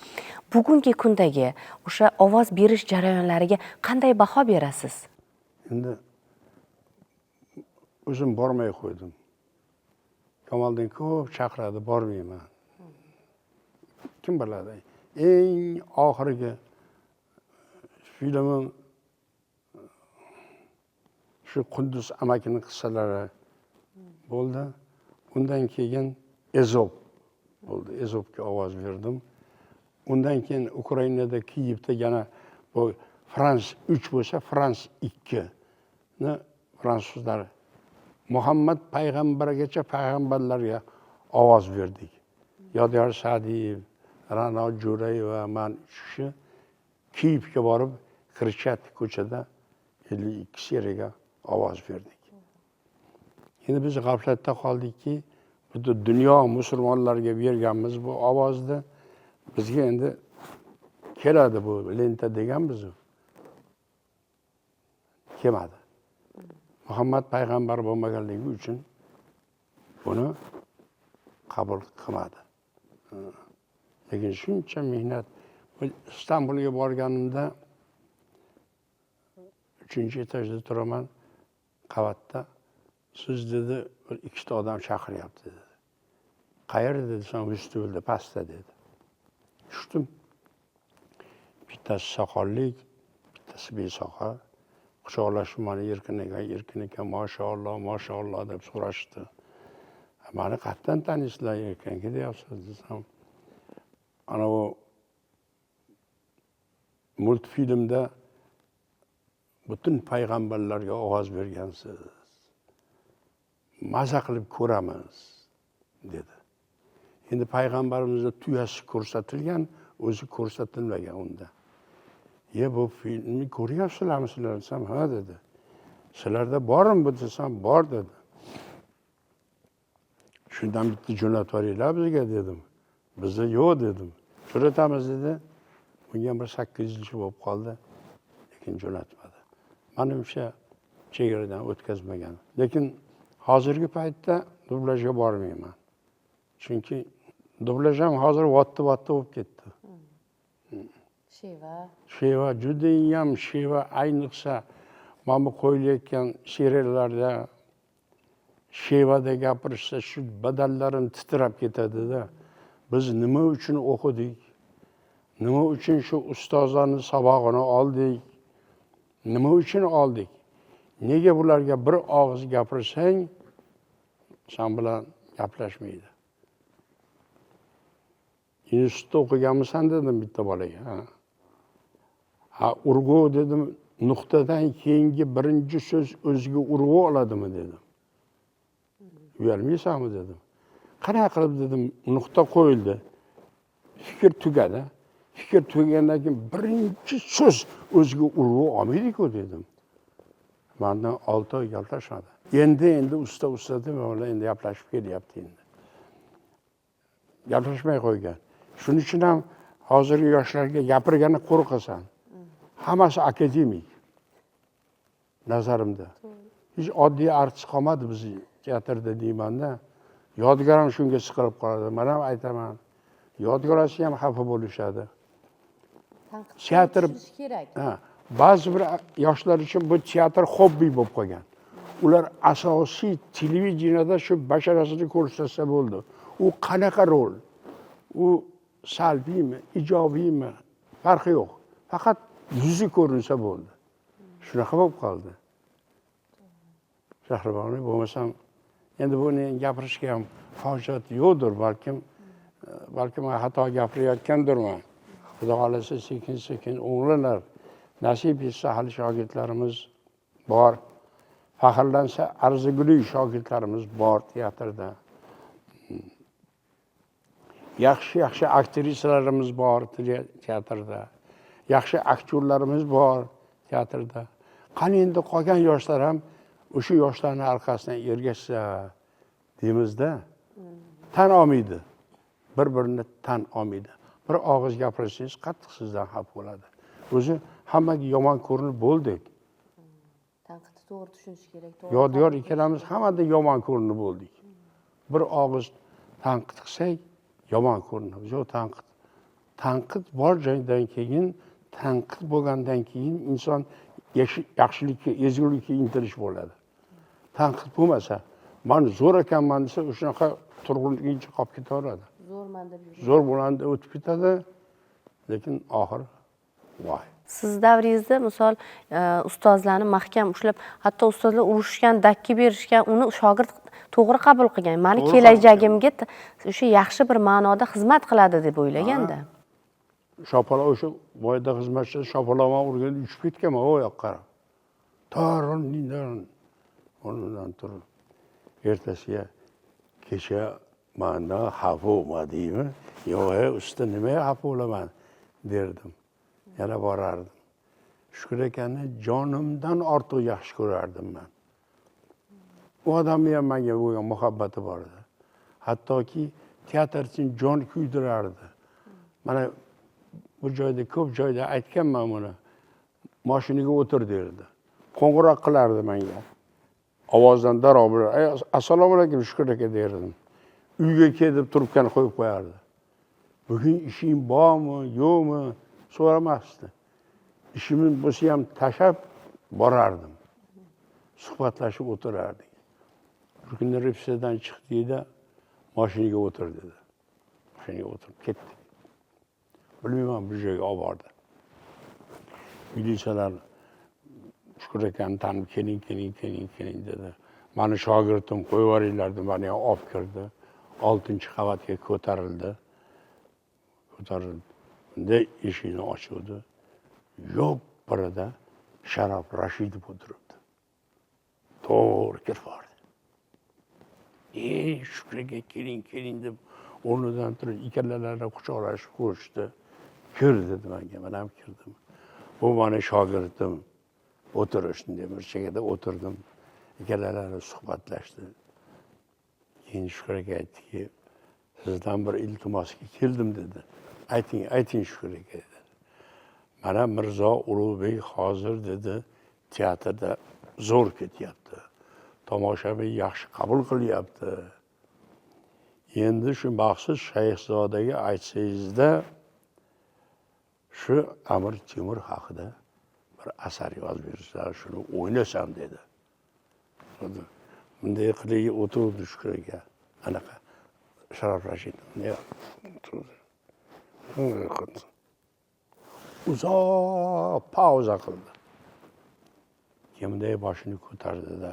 A: Bugungi kundagi o'sha ovoz berish jarayonlariga qanday baho berasiz?
B: Endi o'zim bormay qo'ydim. Kamoliddin ko'p chaqiradi, bormayman. Kim biladi? Eng oxirgi filmim shu Qunduz amakining qissalari bo'ldi. Undan keyin Ezop bo'ldi. Ezopga ovoz berdim. Undan keyin Ukrainada, Kiyevda yana bu Frans 3 bo'lsa, Frans 2 ni fransuzlar Muhammad payg'ambargacha payg'ambarlarga ovoz berdik. Yodgor Sa'diyev, Ra'no Jo'rayeva, man 3 kishi Kiyevga borib, Kreshchatik ko'chada 52 seriyaga ovoz berdik. Endi biz g'aflatda qoldikki, butun dunyo musulmonlarga berganmiz bu ovozni. Bizga endi keladi bu lenta deganmiz. Kelmadi. Muhammad payg'ambar bo'lmaganligi uchun buni qabul qilmadi. Lekin shuncha mehnat. Istanbulga borganimda 3-etajda turaman, qavatda. Siz dedi, bir ikkita odam chaqiryapti dedi. Qayerda desam, vestibulda, pastda dedi. Tushdim. Bittasi soqollik, bittasi besoqol. Quchoqlashib mani Erkin aka, Erkin aka, mashalloh, mashalloh deb so'rashdi. Mani qayerdan taniysizlar Erkin aka deyapsiz desam, ana u multfilmda butun payg'ambarlarga ovoz bergansiz. Maza qilib ko'ramiz dedi. Endi payg'ambarimizni tuyasi ko'rsatilgan, o'zi ko'rsatilmagan unda. Ye, bu filmni ko'ryapsizlarmi sizlar desam, ha dedi. Sizlarda bormi bu desam, bor dedi. Shundan bitta jo'natib yuboringlar bizga dedim. Bizda yo'q dedim. Jo'natamiz dedi. Bunga bir 8 yilcha bo'lib qoldi, lekin jo'natmadi. Manimcha chegaradan o'tkazmagan. Lekin hozirgi paytda dublyajga bormayman. Chunki dublyaj ham hozir votti-votti bo'lib ketdi.
A: Sheva.
B: Sheva, judayam sheva, ayniqsa mana bu qo'yilayotgan seriallarda shevada gapirishsa shu badanlarim titrab ketadi-da. Biz nima uchun o'qidik? Nima uchun shu ustozlarning sabog'ini oldik? Nima uchun oldik? Nega bularga bir og'iz gapirsang, sen bilan gaplashmaydi. Institutda o'qiganmisan dedim bitta bolaga. Ha. Ha, urg'u dedim, nuqtadan keyingi birinchi so'z o'ziga urg'u oladimi dedim. Uyalmaysanmi dedim. Qanaqa qilib dedim, nuqta qo'yildi. Fikr tugadi. Fikr tugagandan keyin birinchi so'z o'ziga urg'u olmaydi-ku dedim. Mandan 6 oy gaplashmadi. Endi usta deb ular endi gaplashib kelyapti endi. Gaplashmay qo'ygan. Shuning uchun ham hozirgi yoshlarga gapirgani qo'rqasan. Hammasi akademik nazarimda. Hech oddiy artist qolmadi bizni teatrda deymanda. Yodgor ham shunga siqilib qoladi. Men ham aytaman. Yodgor olsa ham xafa bo'lishadi. Teatr
A: kerak.
B: Ha, ba'zi bir yoshlar uchun bu teatr hobbi bo'lib qolgan. Ular asosiy televideniyada shu basharasini ko'rsatsa bo'ldi. U qanaqa rol? U salbiymi, ijobiymi? Farqi yo'q. Faqat yuzi ko'rinsa bo'ldi. Shunaqa bo'lib qoldi. Shahribonu bo'lmasam, endi buni gapirishga ham hojat yo'qdir, balkim balkim man xato gapirayotgandirman. Xudo xohlasa sekin sekin o'nglanar. Nasib etsa hali shogirdlarimiz bor. Faxrlansa arzigulik shogirdlarimiz bor teatrda. Yaxshi yaxshi aktrisalarimiz bor teatrda. Yaxshi aktyorlarimiz bor teatrda. Qani endi qolgan yoshlar ham o'sha yoshlarni orqasidan ergashsa deymizda. Tan olmaydi. Bir-birini tan olmaydi. Bir og'iz gapirsangiz qattiq sizdan xafa bo'ladi. O'zi hammaga yomon ko'rinib bo'ldik.
A: Tanqidni to'g'ri tushunish kerak.
B: Yodiyor ikkalamiz hammadan yomon ko'rinib bo'ldik. Bir og'iz tanqid qilsak yomon ko'rinamiz. Yo'q, tanqid. Tanqid bor joydan keyin, tanqid bo'lgandan keyin inson yaxshilikka, ezgulikka intilish bo'ladi. Tanqid bo'lmasa, man zo'r ekanman desa, o'shanaqa turg'unligincha qolib ketaveradi.
A: Zo'rman deb yuradi.
B: Zo'r bo'ladi deb o'tib ketadi, lekin oxiri voy.
A: Siz davringizda misol ustozlarni mahkam ushlab, hatto ustozlar urushgan, dakki berishgan, uni shogird to'g'ri qabul qilgan. Mani kelajagimga o'sha yaxshi bir ma'noda xizmat qiladi deb o'ylaganda.
B: Shopaloq o'sha boyda xizmatchi shopaloqman urganda uchib ketganman u yoqqa qarab. Taron o'rnidan turib ertasiga kecha mandan xafa bo'lmadingmi? Yo'q, usta nimaga xafa bo'laman derdim. Yana borardim. Shukur akani jonimdan ortiq yaxshi ko'rardim man. U odamni ham menga bo'lgan muhabbati bor edi. Hattoki teatr uchun jon kuydirardi. Mana bu joyda ko'p joyda aytganman buni. Mashinaga o'tir derdi. Qo'ng'iroq qilardi menga. Ovozdan darrov bilar. Assalomu alaykum Shukur aka derdim. Uyga kel deb trubkani qo'yib qo'yardi. Bugun ishing bormi, yo'qmi so'ramasdi. Ishim bo'lsa ham tashlab borardim. Suhbatlashib o'tirardik. Bir kuni repetitsiyadan chiqdikda mashinaga o'tir dedi. Mashinaga o'tirib ketdik. Bilmayman bir joyga olib bordi. Militsiyalar Shukur akani tanib keling, keling, keling, keling dedi. Mani shogirdim qo'yib yuboringlar deb meni ham olib kirdi. 6-qavatga ko'tarildi. Ko'tarildi. Bunday eshikni ochuvdi. Yo'q birida Sharof Rashidov o'tiribdi. To'g'ri kirib bordi. Shukur aka keling, keling deb o'rnidan turib ikkalalari quchoqlashib ko'rishdi. Kir dedi menga, men ham kirdim. Bu meni shogirdim. O'tirish deb bir chekada o'tirdim. Ikkalalari suhbatlashdi. Keyin Shukur aka aytdiki, sizdan bir iltimosga keldim dedi. Ayting, ayting Shukur aka dedi. Mana Mirzo Ulug'bek hozir dedi teatrda zo'r ketyapti. Tomoshabin yaxshi qabul qilyapti. Endi shu Maqsud Shayxzodaga aytsangizda shu Amir Temur haqida bir asar yozib bersalar, shuni o'ynasam dedi. Bunday qilib o'tirdi Shukur aka. Anaqa Sharof Rashidov bunday o'tirdi. Uzoq pauza qildi. Keyin bunday boshini ko'tardida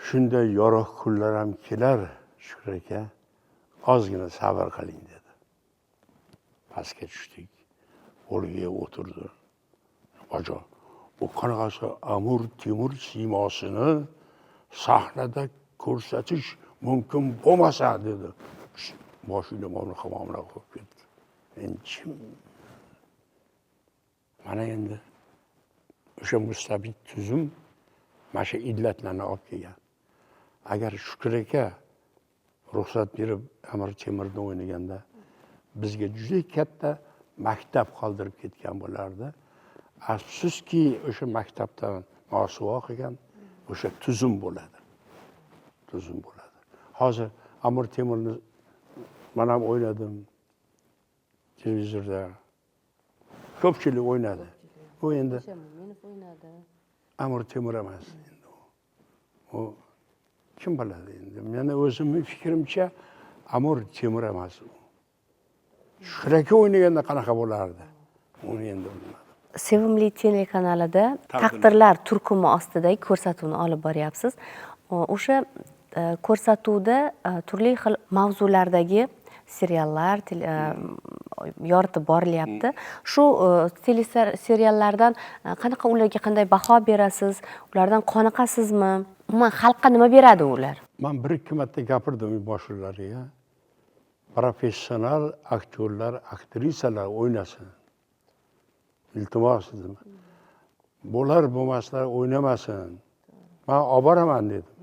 B: shunday yorug' kunlar ham kelar Shukur aka, ozgina sabr qiling dedi. Pastga tushdik. O'rniga o'tirdi. Ajoyib. U qanaqasi Amir Temur siymosini sahnada ko'rsatish mumkin bo'lmasa dedi. Boshini muomala qilib ketdi. Endi jim. Mana endi o'sha mustabid tuzum mana shu illatlarni olib kelgan. Agar Shukur aka ruxsat berib Amir Temurni o'ynaganda bizga juda katta maktab qoldirib ketgan bo'lardi. Afsuski o'sha maktabdan mosuvo qilgan o'sha tuzum bo'ladi. Tuzum bo'ladi. Hozir Amir Temurni men ham o'ynadim televizorda. Ko'pchilik o'ynadi. U endi Amir Temur emas endi u. U kim biladi endi? Meni o'zimning fikrimcha Amir Temur emas u. Shukur aka o'ynaganda qanaqa bo'lardi? Uni endi bilmadim.
A: Sevimli telekanalida Taqdirlar turkumi ostidagi ko'rsatuvni olib boryapsiz. O'sha ko'rsatuvda turli xil mavzulardagi seriallar yoritib borilyapti. Shu teleseriallardan qanaqa, ularga qanday baho berasiz? Ulardan qoniqasizmi? Umuman xalqqa nima beradi ular?
B: Man bir ikki marta gapirdim boshliqlarga, professional aktyorlar, aktrisalar o'ynasin, iltimos dedim. Bo'lar bo'lmaslar o'ynamasin, man olib boraman dedim,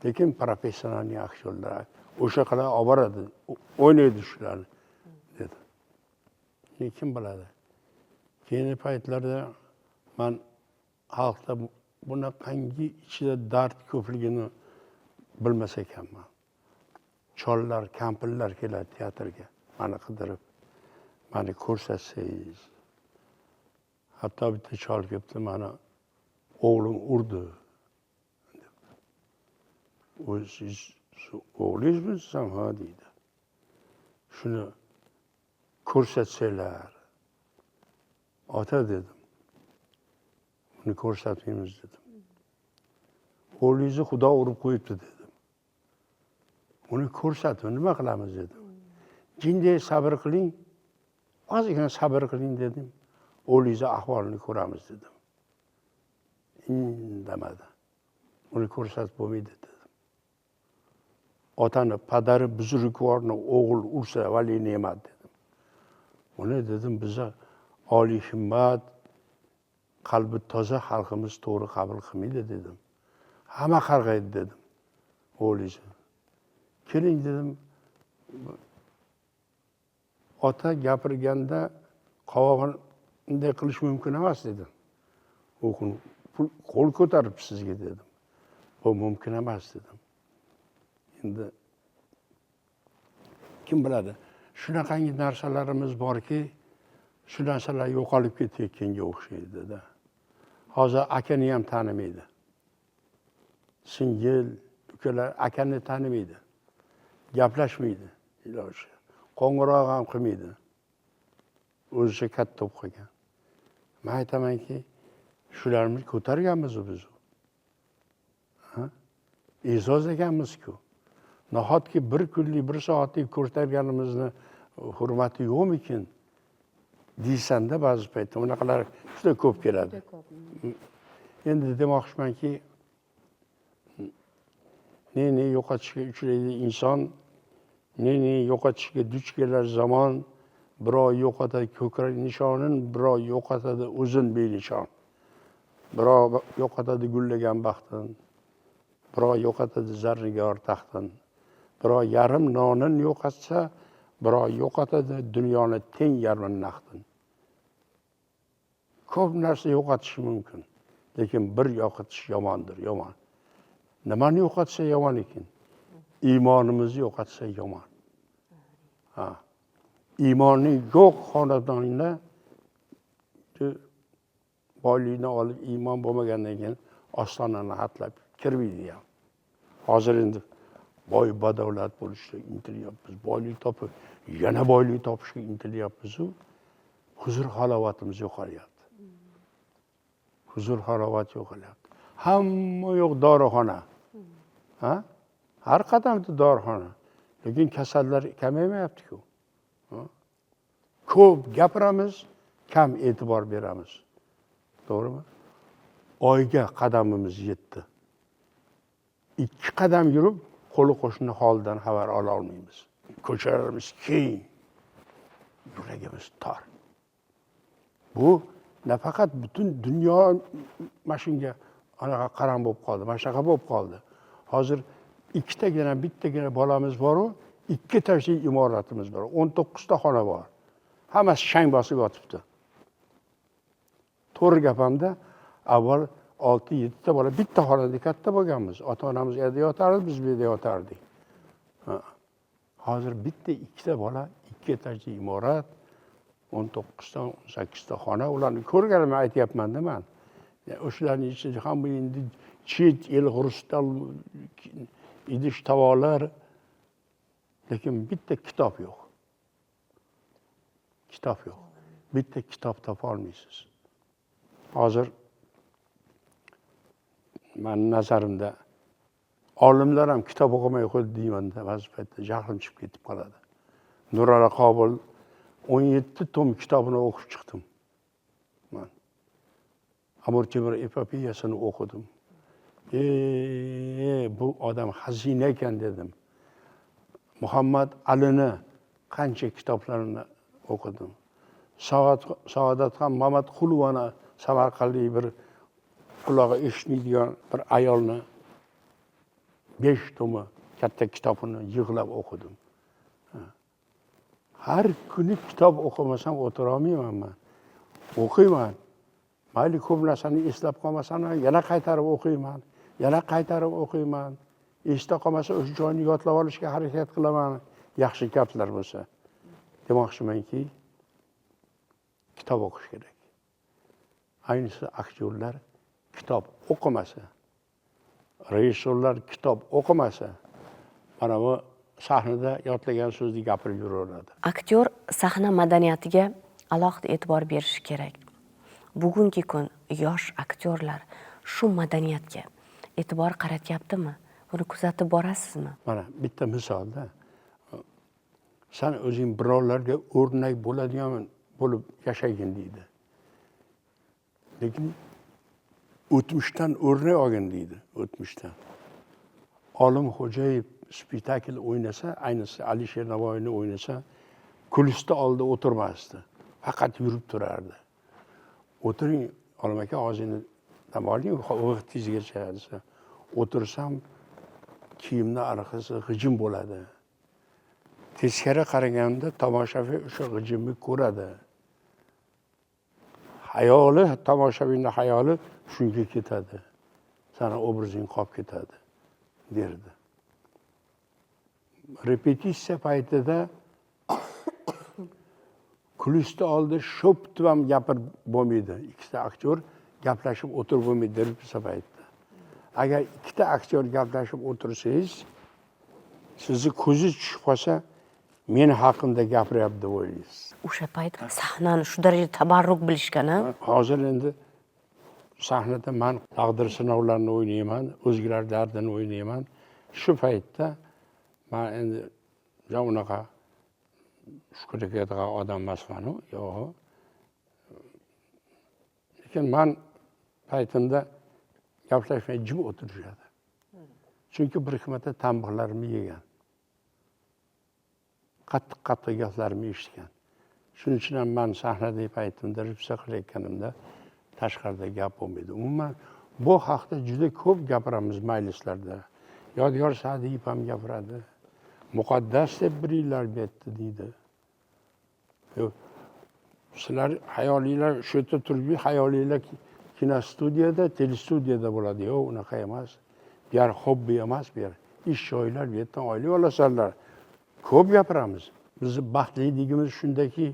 B: lekin professional aktyorlar o'sha qilib olib boradi, o'ynaydi shularni dedim. Kim biladi, keyingi paytlarda man xalqda bunaqangi ichida dard ko'pligini bilmas ekanman. Chollar, kampirlar keladi teatrga mani qidirib, mani ko'rsatsangiz. Hatto bitta chol kelibdi, mani o'g'lim urdi deb. O'zingiz o'g'lingizmi desam, ha deydi. Shuni ko'rsatsanglar, ota dedim, buni ko'rsatmaymiz dedim. O'g'lingizni Xudo urib qo'yibdi dedim. Uni ko'rsatib nima qilamiz dedim. Jinday sabr qiling, ozgina sabr qiling dedim. O'g'lingizni ahvolini ko'ramiz dedim. Indamadi. Uni ko'rsatib bo'lmaydi dedim. Otani, padari buzrukvorni o'g'il ursa vali ne'mat dedim. Uni dedim biza oliy himmat, qalbi toza xalqimiz to'g'ri qabul qilmaydi dedim. Hamma qarg'aydi dedim o'g'lingizni. Keling dedim, ota gapirganda qovog'ini bunday qilish mumkin emas dedim. U qo'l ko'tarib sizga dedim. Bu mumkin emas dedim. Endi kim biladi, shunaqangi narsalarimiz borki, shu narsalar yo'qolib ketayotganga o'xshaydi-da. Hozir akani ham tanimaydi. Singil, ukalar akani tanimaydi. Gaplashmaydi, iloji. Qo'ng'iroq ham qilmaydi. O'zicha katta bo'lib qolgan. Men aytamanki, shularni ko'targanmiz biz. Ha? E'zoz ekanmiz-ku. Nahotki bir kunlik, bir soatlik ko'targanimizni hurmati yo'qmikin deysanda ba'zi paytda bunaqalar juda ko'p keladi. Endi demoqchimanki, ne yo'qotishga uchraydi inson, ne yo'qotishga duch kelar zamon, birov yo'qotadi ko'krak nishonin, birov yo'qotadi o'zin benishon. Birov yo'qotadi gullagan baxtin, birov yo'qotadi zarnigor taxtin, birov yarim nonin yo'qotsa, birov yo'qotadi dunyoni teng yarmin naqdin. Ko'p narsa yo'qotish mumkin, lekin bir yo'qotish yomondir, yomon. Nimani yo'qotsa yomon ekan? Iymonimizni yo'qotsa yomon. Ha. Iymoni yo'q xonadonda boylikni olib iymon bo'lmagandan keyin ostonani hatlab kirmaydi ham. Hozir endi boy badavlat bo'lishga intilyapmiz, boylik topib, yana boylik topishga intilyapmiz-u, huzur halovatimiz yo'qolyapti. Huzur halovat yo'qolyapti. Hamma yo'q dorixona. Ha? Har qadamda dorixona. Lekin kasallar kamaymayapti-ku. Ko'p gapiramiz, kam e'tibor beramiz. To'g'rimi? Oyga qadamimiz yetdi. 2 qadam yurib, qo'li qo'shni holidan xabar ola olmaymiz. Ko'chalarimiz keng, yuragimiz tor. Bu nafaqat butun dunyo mashinga anaqa qaram bo'lib qoldi, mana shunaqa bo'lib qoldi. Hozir ikkitagina, bittagina bolamiz bor-u, 2 etajli imoratimiz bor, 19 ta xona bor. Hammasi shang bosib yotibdi. To'g'ri gapamda, avval 6-7 ta bola bitta xonada katta bo'lganmiz. Ota-onamiz u yerda yotardi, biz bu yerda yotardik. Hozir bitta, ikkita bola, 2 etajli imorat, 19 ta, 18 ta xona, ularni ko'rganimni aytyapman-da man. O'shalarning ichida hamma endi chet el xrustal idish tovoqlar, lekin bitta kitob yo'q. Kitob yo'q. Bitta kitob topa olmaysiz. Hozir mani nazarimda olimlar ham kitob o'qimay qo'ydi deymanda, ba'zi paytda jahlim chiqib ketib qoladi. Nurali Qobul 17 tom kitobini o'qib chiqdim. Man Amir Temur epopeyasini o'qidim. Bu odam xazina ekan dedim. Muhammad Alini qancha kitoblarini o'qidim. Saodatxon Mamatqulovani, Samarqandlik bir qulog'i eshitmaydigan bir ayolni 5 tomi katta kitobini yig'lab o'qidim. Har kuni kitob o'qimasam o'tira olmayman man. O'qiyman. Mayli ko'p narsani eslab qolmasam ham yana qaytarib o'qiyman, yana qaytarib o'qiyman. Esda qolmasa o'sha joyini yodlab olishga harakat qilaman, yaxshi gaplar bo'lsa. Demoqchimanki, kitob o'qish kerak. Ayniqsa aktyorlar kitob o'qimasa, rejissyorlar kitob o'qimasa, mana bu sahnada yodlagan so'zni gapirib yuraveradi.
A: Aktyor sahna madaniyatiga alohida e'tibor berishi kerak. Bugungi kun yosh aktyorlar shu madaniyatga e'tibor qaratyaptimi? Buni kuzatib borasizmi?
B: Mana bitta misolda, san o'zing birovlarga o'rnak bo'ladigan bo'lib yashagin deydi. Lekin o'tmishdan o'rnak olgin deydi, o'tmishdan. Olim Xo'jayev spektakl o'ynasa, ayniqsa Alisher Navoiyni o'ynasa, kulisda oldida o'tirmasdi. Faqat yurib turardi. O'tiring, Olim aka, ozgina dam oling, vaqtingizgacha desa, o'tirsam kiyimni orqasi g'ijim bo'ladi. Teskari qaraganda tomoshabin o'sha g'ijimni ko'radi. Hayoli, tomoshabinning hayoli shunga ketadi. Sani obrazing qolib ketadi, derdi. Repetitsiya paytida kulisda oldi sho'ptib ham gapirib bo'lmaydi. Ikkita aktyor gaplashib o'tirib bo'lmaydi repetitsiya paytida. Agar ikkita aktyor gaplashib o'tirsangiz, sizni ko'zingiz tushib qolsa, men haqimda gapiryapti deb o'ylaysiz.
A: O'sha payt sahnani shu darajada tabarruk bilishgan, a?
B: Hozir endi sahnada man taqdir sinovlarini o'ynayman, o'zgalar dardini o'ynayman. Shu paytda man endi unaqa shukur etadigan odam emasman-u, yo'q. Lekin man paytimda gaplashmay jim o'tirishadi. Chunki bir ikki marta tanbixlarimni yegan. Qattiq-qattiq gaplarimni eshitgan. Shuning uchun ham man sahnadagi paytimda repetitsiya qilayotganimda tashqarida gap bo'lmaydi. Umuman bu haqda juda ko'p gapiramiz majlislarda. Yodgor Sa'diyev ham gapiradi. Muqaddas deb biringlar bu yerda deydi. Yo'q. Sizlar hayoliylar shu yerda turib, hayoliylar kinostudiyada, telestudiyada bo'ladi. Yo'q, unaqa emas. Bu yer hobbi emas, bu yer ish joylar, bu yerdan oylik olasanlar. Ko'p gapiramiz. Bizni baxtliligimiz shundaki,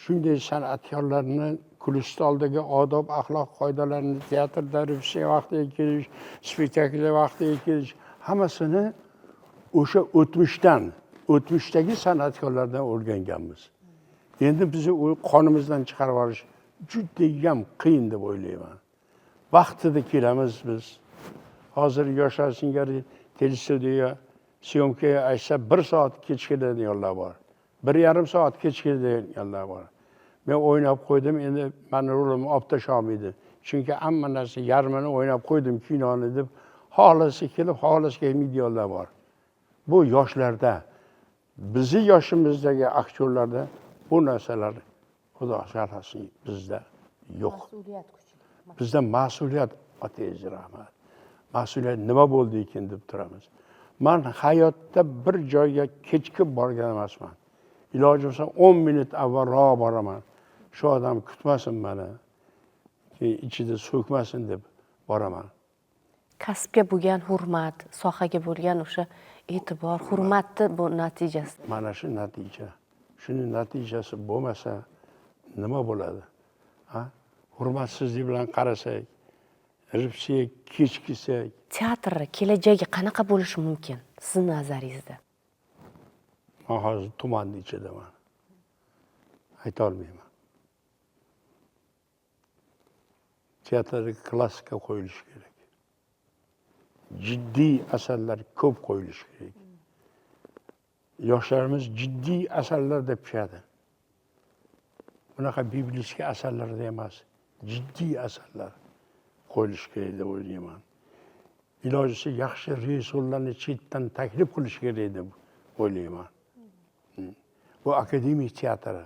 B: shunday san'atkorlarni kulisda oldagi odob, axloq qoidalarini, teatrda repetitsiya vaqtiga kelish, spektaklga vaqtiga kelish, hammasini o'sha o'tmishdan, o'tmishdagi san'atkorlardan o'rganganmiz. Endi bizni u qonimizdan chiqarib olish judayam qiyin deb o'ylayman. Vaqtida kelamiz biz. Hozir yoshlar singari telestudiya syomkaga aytsa 1 soat kech keladiganlar bor. 1,5 soat kech keladiganlar bor. Men o'ynab qo'ydim, endi meni rolimni olib tashlolmaydi. Chunki hamma narsa yarmini o'ynab qo'ydim kinoni deb xohlasa kelib, xohlasa kelmaydiganlar bor. Bu yoshlarda, bizni yoshimizdagi aktyorlarda bu narsalar Xudo saqlasin bizda yo'q.
A: Mas'uliyat kuchli.
B: Bizda mas'uliyat, otangiz rahmat. Mas'uliyat nima bo'ldi ekan deb turamiz. Man hayotda bir joyga kechikib borgan emasman. Iloji bo'lsa 10 minut avvalroq boraman. Shu odam kutmasin meni, keyin ichida so'kmasin deb boraman.
A: Kasbga bo'lgan hurmat, sohaga bo'lgan o'sha e'tibor, hurmatni bu natijasi.
B: Mana shu natija. Shuning natijasi bo'lmasa nima bo'ladi? Ha? Hurmatsizlik bilan qarasak, repetitsiyaga kech kelsak.
A: Teatr kelajagi qanaqa bo'lishi mumkin siz nazaringizda?
B: Men hozir tumanni ichidaman. Ayta olmayman. Teatrda klassika qo'yilishi kerak. Jiddiy asarlar ko'p qo'yilishi kerak. Yoshlarimiz jiddiy asarlar deb pishadi. Bunaqa biblistik asarlarda emas, jiddiy asarlar qo'yilishi kerak deb o'ylayman. Ilojisi yaxshi rejissyorlarni chetdan taklif qilish kerak deb o'ylayman. Bu akademik teatri.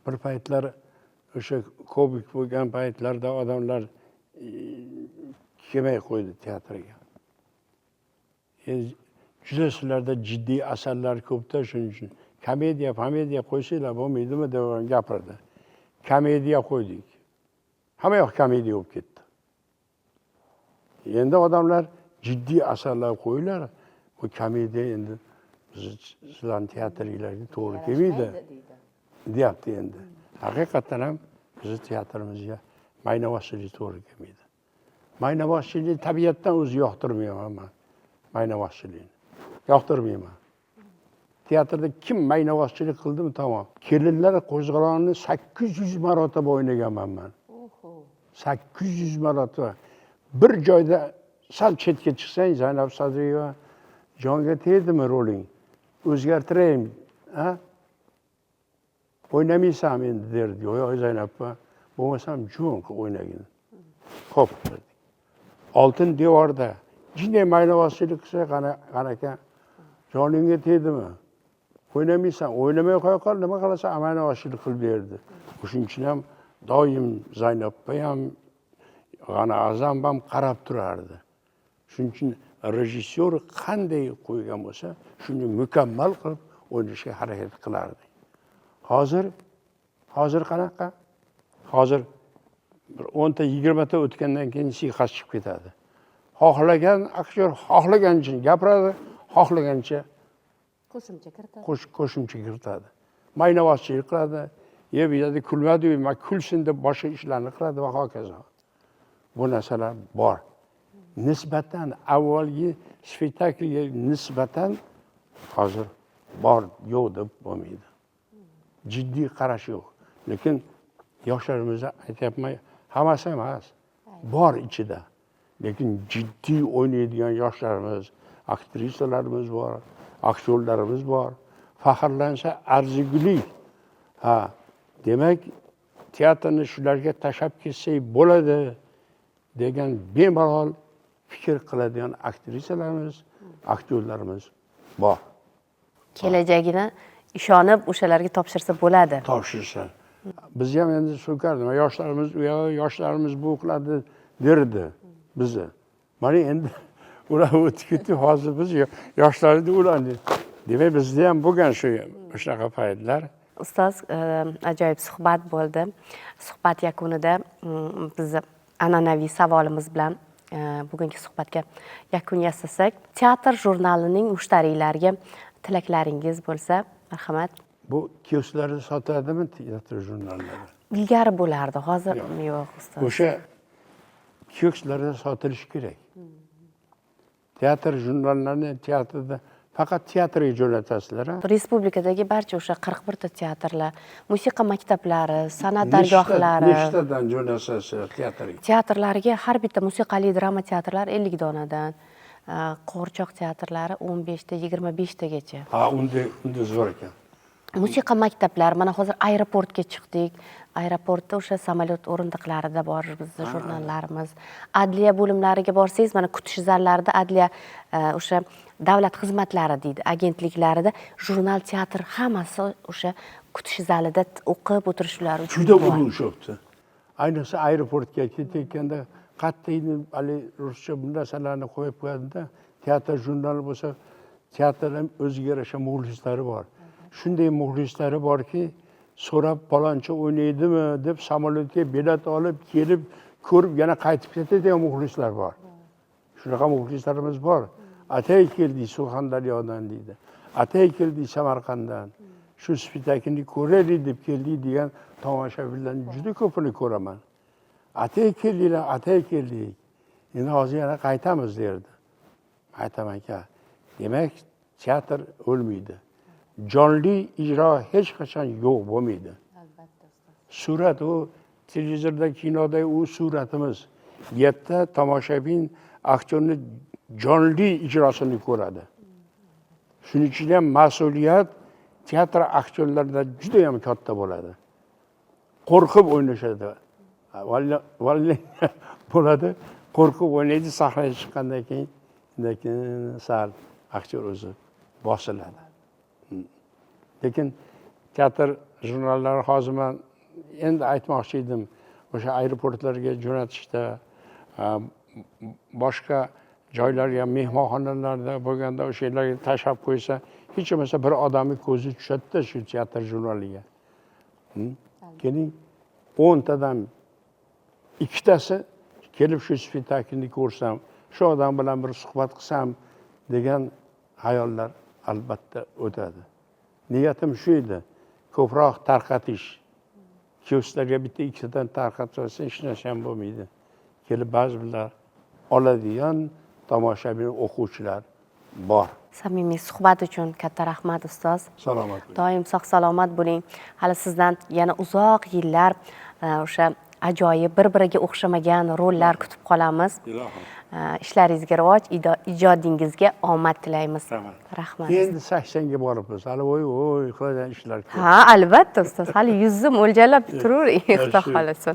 B: Bir paytlar o'sha Covid bo'lgan paytlarda odamlar kelmay qo'ydi teatrga. Juda sizlarda jiddiy asarlar ko'pda, shuning uchun komediya, komediya qo'ysanglar bo'lmaydimi deb gapirdi. Komediya qo'ydik. Hamma yoq komediya bo'lib ketdi. Endi odamlar jiddiy asarlar qo'yinglar, bu komediya endi sizlarning teatringlarga to'g'ri kelmaydi deyapti endi. Haqiqatdan ham bizni teatrimizga maynavozchilik to'g'ri kelmaydi. Maynavozchilik tabiatdan o'zi yoqtirmayman man. Maynavozchilikni yoqtirmayman. Teatrda kim maynavozchilik qildimi tamom. Kelinlar qo'zg'olonni 800 marotaba o'ynaganman man. 800 marotaba. Bir joyda sal chetga chiqsang, Zaynab Sadriyeva jonga tegdimi roling? O'zgartiraymi? Ha? O'ynamaysan endi derdi. Yo'q, Zaynab, bo'lmasam jo'n qilib o'ynagin. Xo'p. Oltin devorda jinday maynavozchilik qilsa qanaqa joningga tegdimi? O'ynamaysan, o'ynamay qo'ya qol, nima qilasan? Maynavozchilik qilib berdi. O'shuning uchun ham doim Zaynab ham, G'ani A'zam ham qarab turardi. Shuning uchun rejissyor qanday qo'ygan bo'lsa, shuni mukammal qilib o'ynashga harakat qilardi. Hozir qanaqa? Hozir bir 10 ta 20 ta o'tgandan keyin siyqas chiqib ketadi. Xohlagan aktyor xohlagancha gapiradi, xohlagancha
A: qo'shimcha kiritadi.
B: Qo'shimcha kiritadi. Maynavozchilik qiladi. Bu yerda kulmadi, men kulsin deb boshqa ishlarni qiladi va hokazo. Bu narsalar bor. Nisbatan avvalgi spektaklga nisbatan hozir bor, yo'q deb bo'lmaydi. Jiddiy qarash yo'q. Lekin yoshlarimizda aytyapman, hammasi emas, bor ichida. Lekin jiddiy o'ynaydigan yoshlarimiz, aktrisalarimiz bor, aktyorlarimiz bor. Faxrlansa arzigulik. Ha, demak, teatrni shularga tashlab ketsak bo'ladi degan bemalol fikr qiladigan aktrisalarimiz, aktyorlarimiz bor.
A: Kelajagini ishonib o'shalarga topshirsa bo'ladi.
B: Topshirsa. Biz ham endi so'kardik, yoshlarimiz u yoq, yoshlarimiz bu qiladi derdi bizni. Mana endi ular o'tib ketdi, hozir biz yoshlarni ularni. Demak, bizda ham bo'lgan shu shunaqa paytlar.
A: Ustoz, ajoyib suhbat bo'ldi. Suhbat yakunida biz an'anaviy savolimiz bilan bugungi suhbatga yakun yasasak, teatr jurnalining mushtariylariga tilaklaringiz bo'lsa, marhamat.
B: Bu kiosklarda sotiladimi teatr jurnallari?
A: Ilgari bo'lardi, hozir yo'q ustoz.
B: O'sha kiosklarda sotilishi kerak. Teatr jurnallarini teatrda faqat teatrga jo'natasizlar, ha?
A: Respublikadagi barcha o'sha 41 ta teatrlar, musiqa maktablari, san'at dargohlari.
B: Nechtadan jo'natasizlar teatrga?
A: Teatrlarga har bitta musiqali drama teatrlar 50 donadan, qo'g'irchoq teatrlari 15 ta, 25 tagacha.
B: Ha, unda zo'r ekan.
A: Musiqa maktablari, mana hozir aeroportga chiqdik. Aeroportda o'sha samolyot o'rindiqlarida bor bizni jurnallarimiz. Adliya bo'limlariga borsangiz, mana kutish zallarida adliya o'sha davlat xizmatlari deydi, agentliklarida jurnal, teatr hammasi o'sha kutish zalida o'qib o'tirishlari uchun
B: juda
A: bor.
B: Urush o'tdi. Ayniqsa aeroportga ketayotganda qattiq hali ruscha bu narsalarni qo'yib qo'yadida, teatr jurnali bo'lsa, teatrning o'ziga yarasha muxlislari bor. Shunday muxlislari borki, so'rab palonchi o'ynaydimi deb samolyotga bilet olib kelib ko'rib yana qaytib ketadigan muxlislar bor. Shunaqa muxlislarimiz bor. Atay keldik Surxondaryodan deydi. Atay keldik Samarqanddan. Shu spektaklni ko'raylik deb keldik degan tomoshabinlarning juda ko'pini ko'raman. Atay keldinglar, atay keldik. Endi hozir yana qaytamiz derdi. Aytamanki, demak, teatr o'lmaydi. Jonli ijro hech qachon yo'q bo'lmaydi. Surat u Televizorda, kinoda u suratimiz. Yerda tomoshabin aktyorni jonli ijrosini ko'radi. Shuning uchun ham mas'uliyat teatr aktyorlarida juda ham katta bo'ladi. Qo'rqib o'ynashadi. Bo'ladi, qo'rqib o'ynaydi, sahnaga chiqqandan keyin sal aktyor o'zi bosiladi. Lekin teatr jurnallari hozir man endi aytmoqchi edim, o'sha aeroportlarga jo'natishda, boshqa joylarga, mehmonxonalarda bo'lganda o'sha yerlarga tashlab qo'ysa, hech bo'lmasa bir odamni ko'zi tushadi-da shu teatr jurnaliga. Keling, 10tadan 2tasi kelib shu spektaklni ko'rsam, shu odam bilan bir suhbat qilsam degan xayollar albatta o'tadi. Niyatim shu edi, ko'proq tarqatish. Kiosklarga bitta ikkitadan tarqatsa hech narsa ham bo'lmaydi. Kelib ba'zi birlar oladigan tomoshabin o'quvchilar bor.
A: Samimiy suhbat uchun katta rahmat ustoz.
B: Salomat bo'ling.
A: Doim sog' salomat bo'ling. Hali sizdan yana uzoq yillar o'sha ajoyib bir-biriga o'xshamagan rollar kutib qolamiz.
B: Ilohim.
A: Ishlaringizga rivoj, ijodingizga omad tilaymiz.
B: Rahmat.
A: Rahmat.
B: Endi 80 ga boribmiz. Hali voy voy qiladigan ishlar ko'p.
A: Ha, albatta ustoz. Hali 100 ni mo'ljallab turavering, xudo
B: Yaxshi.
A: xohlasa.